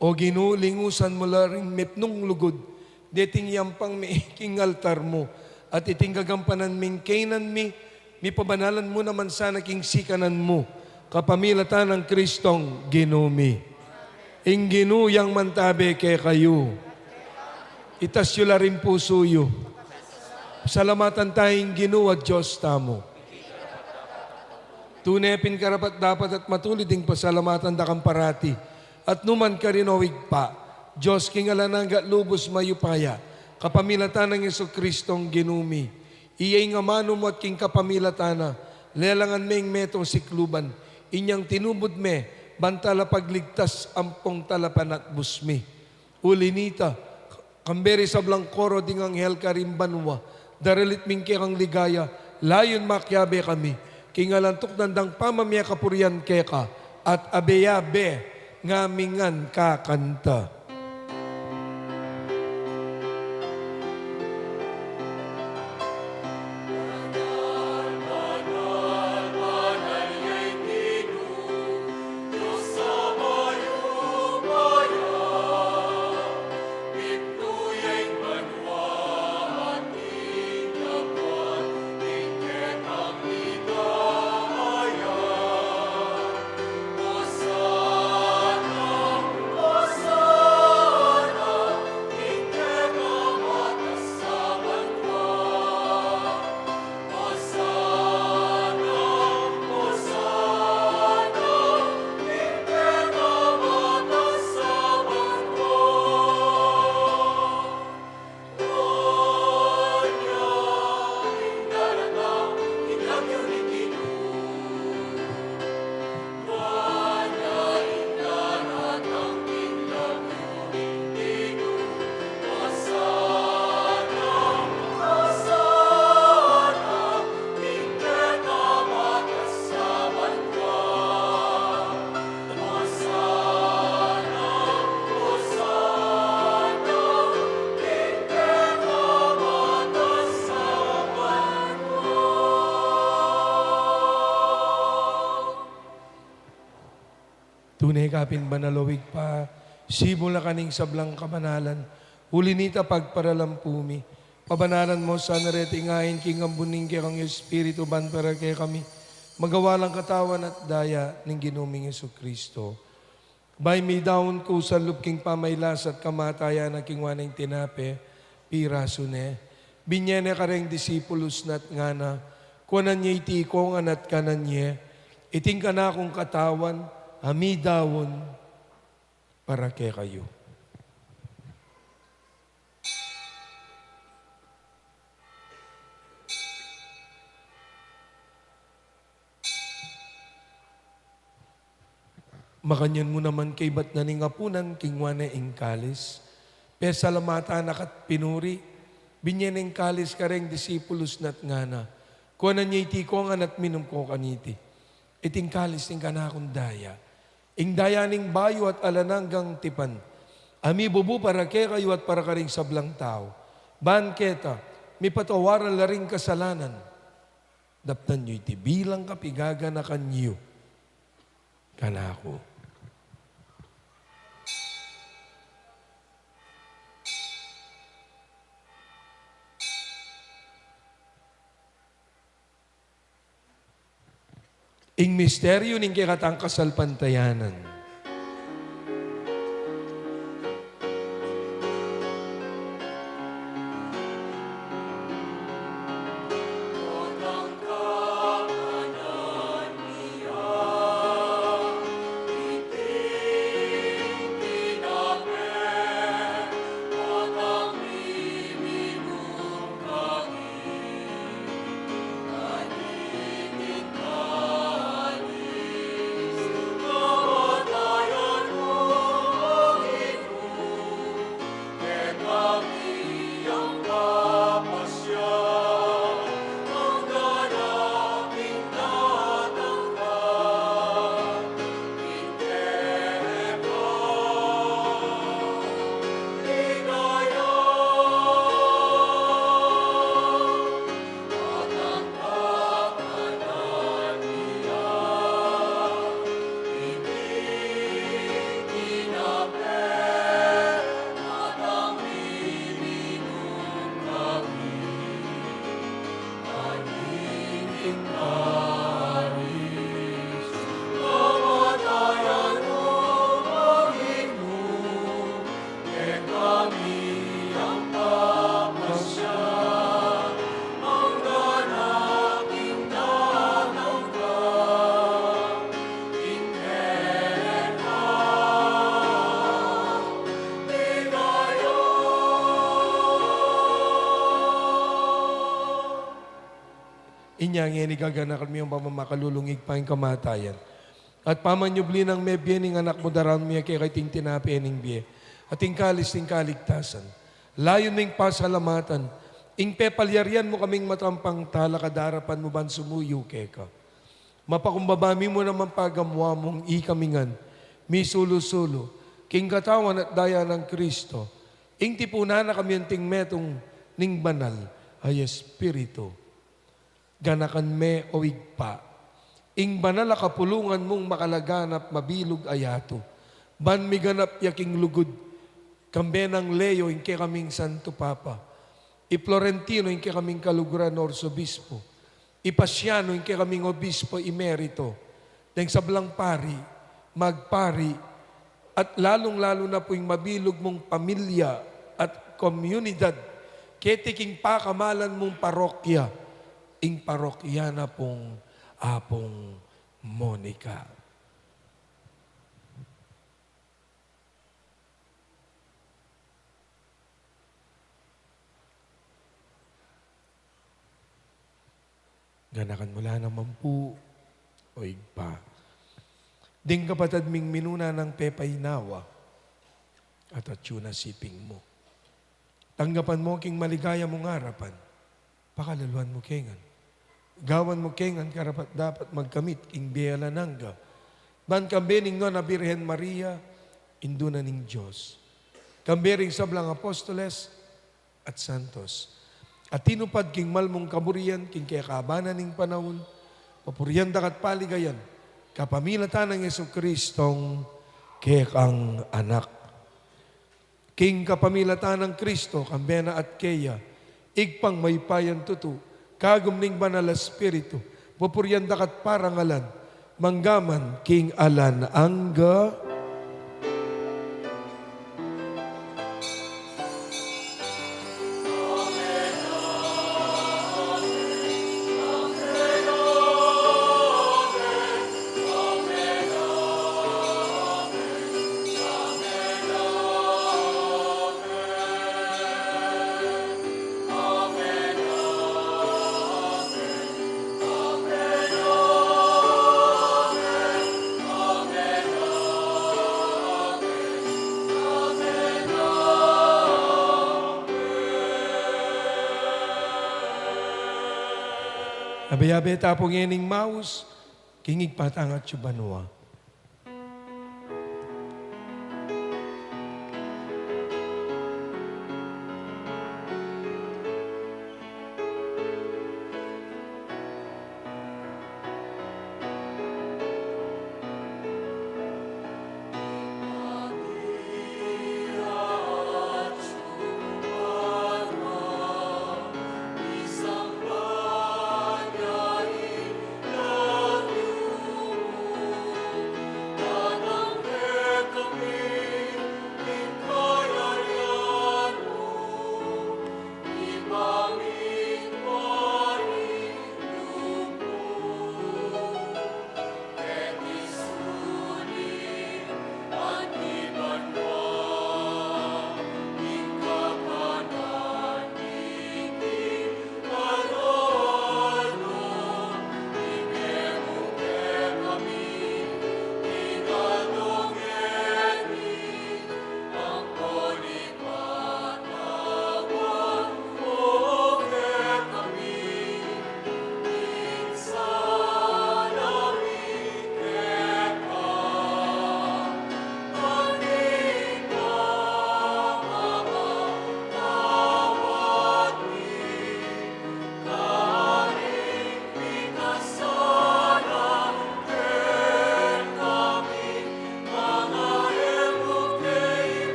O Ginu, lingusan mu la ring mipnung lugud deting yampang mi king altar mu, at iting gagampanan ming kainan mi, mipabanalan mu naman sana king sikanan mu, kapamilatan nang Kristong Ginu mi. Ing Ginu yang mantabe kekayu. Itas yu la ring pusu yu. Pasalamatan ta ing Ginu a Dios tamu. Tune pin karapat-dapat at matulid ing pasalamatan da kang parati at nu man karin, o Ibpa, Dios king alang angga, lubus mayupaya, kapamilatan nang Jesucristong Ginu mi. Iya ing amanu mu at king kapamilatan na, lelangan me ing meto sikluban, inyang tinubud me ban talapagligtas ampong talapanatbus mi. Uli na nita, kambe ring sablang koro ding anghel karin banua, daralit mi ing kekang ligaya, layun makiabe kami king alang tuknang dang pamamie kapurian keka, at abe-abe ngan mi ngan kakanta. Tune ka pin banal, o Ibpa, Sibul na ka ning sablang kabanalan, uli nita pagparalampu mi. Pabanalan mu sana reting ain king ambun ning kekang Espiritu ban para kekami magawa lang katawan at daya ning Ginu ming Jesucristo. Bayu midaun ku sa lub king pamailas at kamatayan na, kinua ne ing tinape, pirasu ne, binye ne kareng disipulus na at ngana: Kuanan ye iti ikongan at kanan ye, iti ing kanakung katawan a midaun para kekayu. Makanyan mu naman kaibat na ning apunan, kinua ne ing kalis, pesalamatan na ka't pinuri, binye ne ing kalis kareng disipulus na at ngana: Kuanan ye iti ikongan at minum ko kaniti, iti ing kalis ning kanakung daya, ing daya ning bayu at alang anggang tipan, a mibubu para kekayu at para karing sablang tau, ban keta mipatawaran la ring kasalanan. Daptan yu iti bilang kapigaganakan yu kanaku. Ing misteryu ning kekatang kasalpantayanan. Inya ngeni gaganakan mi ing pamamakalulung king kamatayan at pamanyubli nang mebie ning Anak mu, daraun mi keka iting tinape ning bie at ing kalis ning kaligtasan. Layun ming pasalamatan ing pepalyarian mu kaming matampang talakad king arapan mu ban sumuyu keka. Mapakumbaba mi mu naman pagamuan mung ikami ngan misulu-sulu king katawan at daya nang Kristo, ing tipunan na kami anting metung ning Banal a Espiritu. Ganakan me, o Ibpa, ing banal a kapulungan mung makalaganap mabilug a yatu, ban miganap ya king lugud, kambe nang Leo ing kekaming Santo Papa, i Florentino ing kekaming kaluguran Arsobispo, i Pasiano ing kekaming Obispo Emerito, deng sablang pari, magpari, at lalung-lalu na pu ing mabilug mung pamilya at komunidad, keti king pakamalan mung parokya, ing parokya na pung Apung Monica. Ganakan mu la naman pu, o Ibpa, ding kapatad ming minuna nang pepainawa at atyu na siping mu. Tanggapan mu king maligaya mung arapan. Pakalaluan mu ke ngan. Gawan mu ke ngan karapat-dapat magkamit king bie alang angga, ban kambe ning Nuan a Birhen Maria, Indu na ning Dios, kambe ring sablang apostoles at santos, a tinupad king mal mung kaburian king kekaban na ning panaun, papurian da ka at paligayan kapamilatan nang Jesucristong kekang Anak. King kapamilatan nang Kristo, kambe na at keya, Ibpang mayupayang tutu, kagum ning Banal a Espiritu, pupurian da ka at parangalan, mangga man king alang angga. Abe-abe ta pu ngening maus king Ibpa tang atsu banua.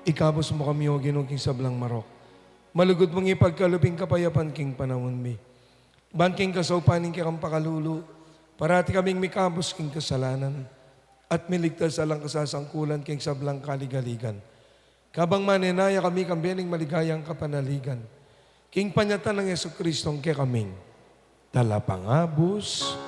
Ikabus mu kami, O Ginu, king sablang marok. Malugud mung ipagkalub ing kapayapan king panaun mi. Ban king kasaupan ning kekang pakalulu, parati kaming mikabus king kasalanan, at miligtas alang kasasangkulan king sablang kaligaligan. Kabang manenaya kami kambe ning maligayang kapanaligan, king panyatang nang Jesucristong kekaming Talapangabus.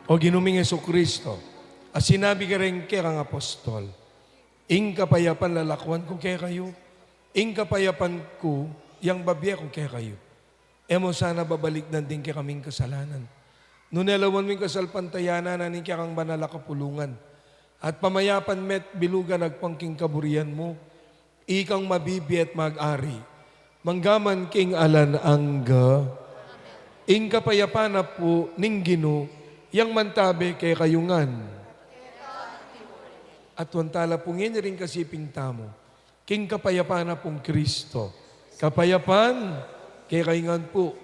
O Ginu ming Jesucristo, a sinabi kareng kekang apostol, ing kapayapan lalakuan ku kekayu, ing kapayapan ku yang babie ku kekayu. E mu sana babalikdan ding kekaming kasalanan, nune lawan mu ing kasalpantayanan na ning kekang banal a kapulungan, at pamayapan me at bilugan agpang king kaburian mu, ikang mabibie at mag-ari mangga man king alang angga. Ing kapayapan na pu ning Ginu, yang mantabe kekayu ngan. At wantala pu ngeni ring kasiping tamu, king kapayapan na pung Kristo. Kapayapan kekayu ngan pu.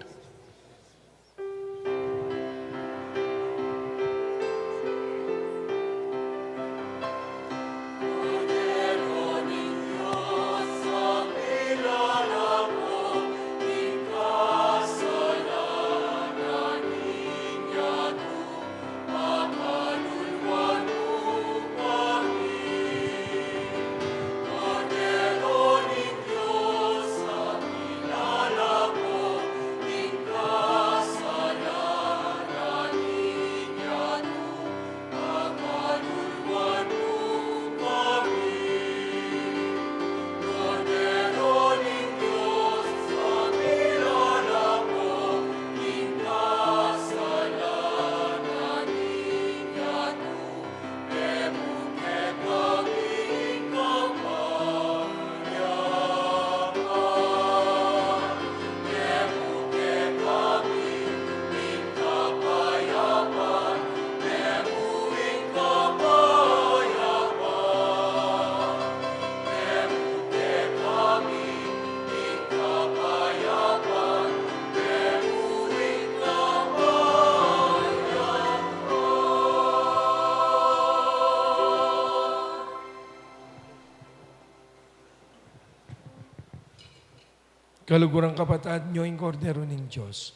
Kaluguran, kapatad, nyo ing Kordero ning Dios,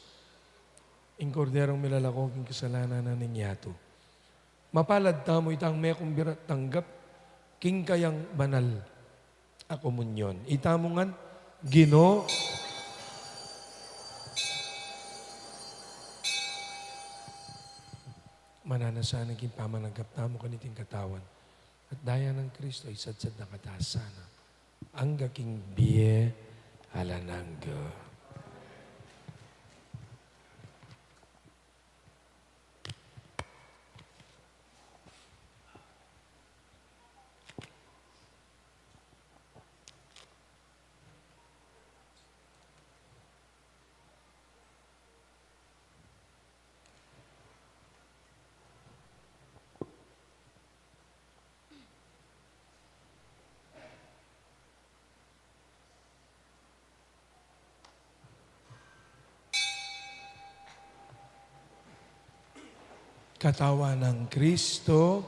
ing Korderong milalako king kasalanan na ning yatu. Mapalad tamu itang mekumbira at tanggap king kayang banal a komunyon. Itamu ngan, Ginu, mananu sana king pamananggap tamu kaniting katawan at daya nang Kristo, isadsad na katamu sana angga king bie alang angga. Katawan nang Kristo.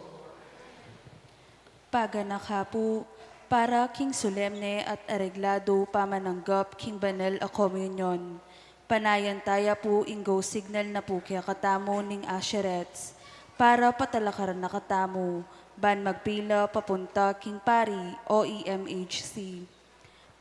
Paganaka pu para king solemne at aregladu pamananggap king banal a komunyon. Panayan taya pu ing go signal na pu kekatamu ning usherettes para patalakaran na katamu ban magpila papunta king pari o E M H C.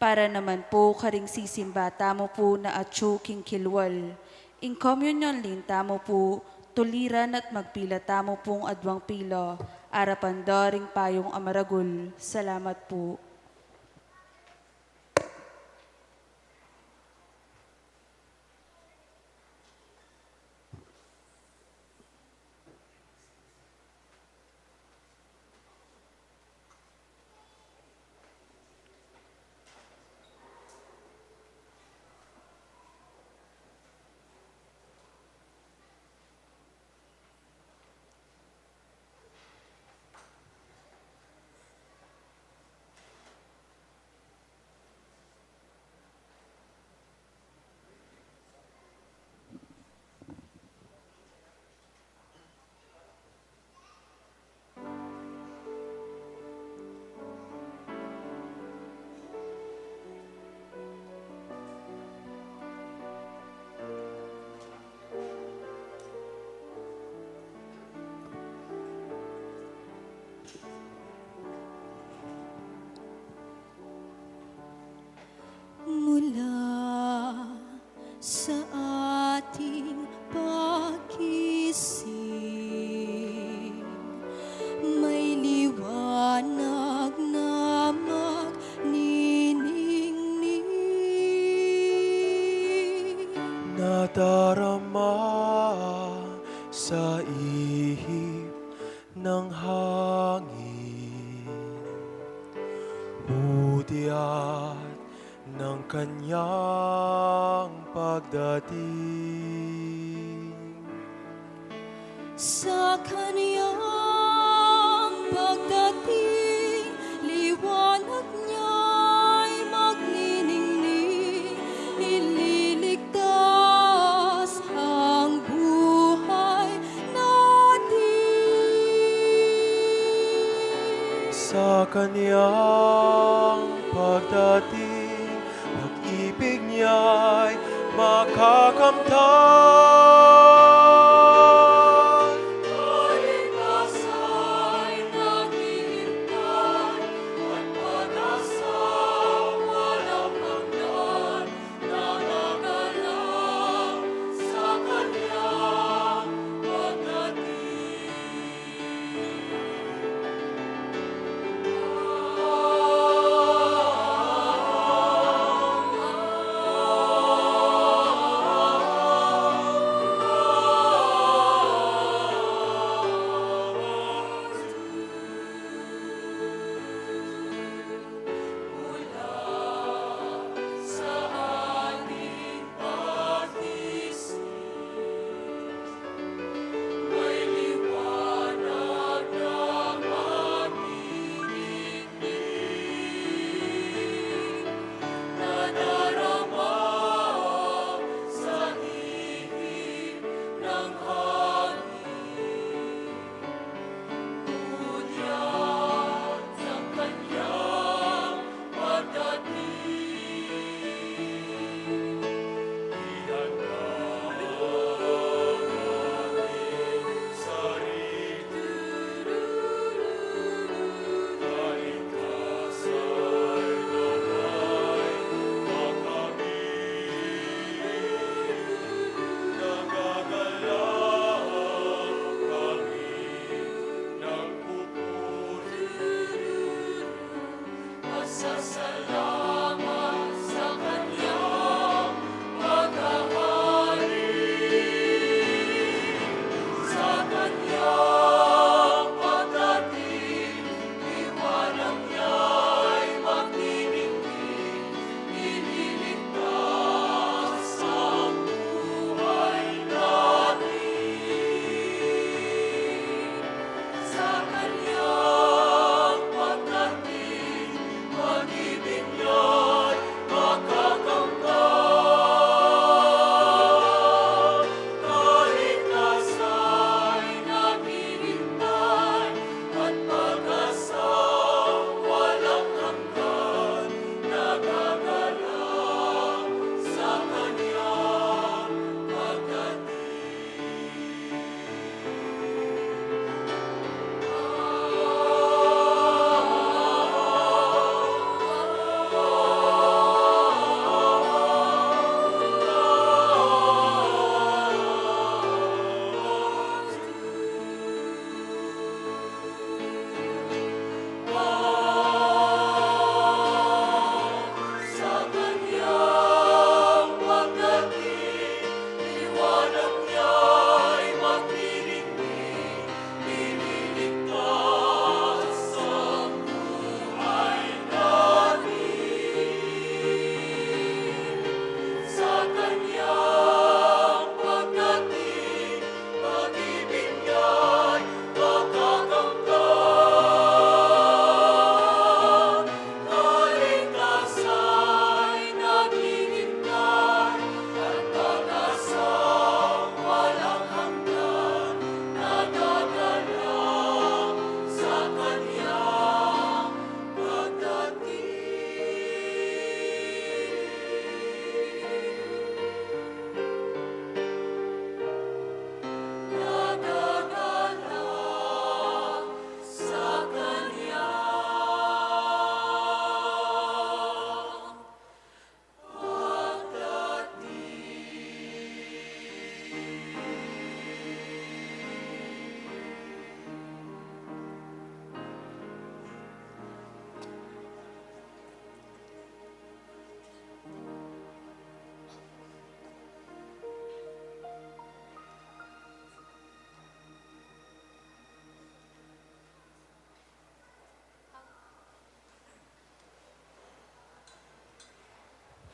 Para naman pu karing sisimba tamu pu na atyu king kilwal, ing komunyon lin tamu pu, tuliran at magpila tamu pung adwang pila, arapan da ring payung a maragul. Salamat pu. Mula sa ating paggising, may liwanag na magniningning. Nadarama sa ihip ng hangin, hudyat ng kanyang pagdating. Sa kanyang pagdating, liwanag niya'y magniningning, ililigtas ang buhay natin. Sa kanyang pagdating, pag-ibig niya'y makakamtan. Kaligtasan naghihintay at pag-asang walang hanggan, nagaganap sa kanyang pagdating.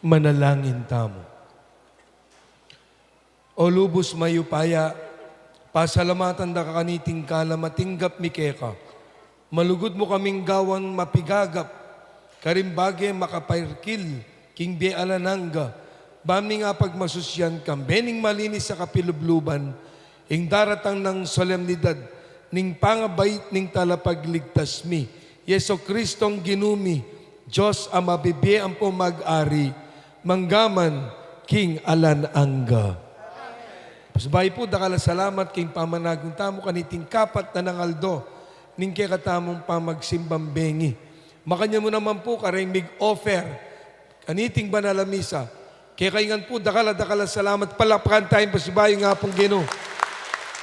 Manalangin tamu. O lubus mayupaya, pasalamatan da ka kaniting kala matinggap mi keka. Malugud mu kaming gawan mapigagap, karing bage makaparkil king bie alang angga, ban mi ngan pagmasusyan kambe ning malinis a kapilubluban, ing daratang nang solemnidad ning pangabait ning Talapagligtas mi, Jesucristong Ginu mi, Dios a mabibie ampong mag-ari, mangga man king alang angga. Pasibayu pu, dakal a salamat king pamanagun tamu kaniting kapat na nang aldo ning kekatamung pamagsimbang bengi. Makanyan mu naman pu kareng mig-offer kaniting banal a misa. Kekayu ngan pu, dakal a dakal a salamat. Palakpakan taya ing pasibayu ning Apung Ginu.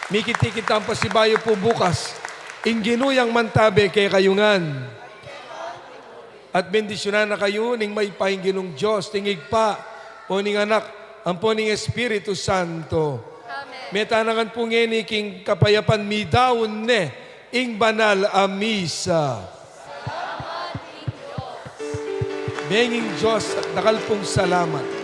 Mikit-ikit tang pasibayu pu bukas. Ing Ginu yang mantabe kekayu ngan. At bendisyunan na kayu ning mayupaya ning Ginung Dios, ning Ibpa, ampo ning Anak, ampo ning Espiritu Santo. Amen. Mete na ngan pu ngeni king kapayapan, midaun ne ing banal a misa. Salamat king Dios. Benging Dios, dakal pung salamat.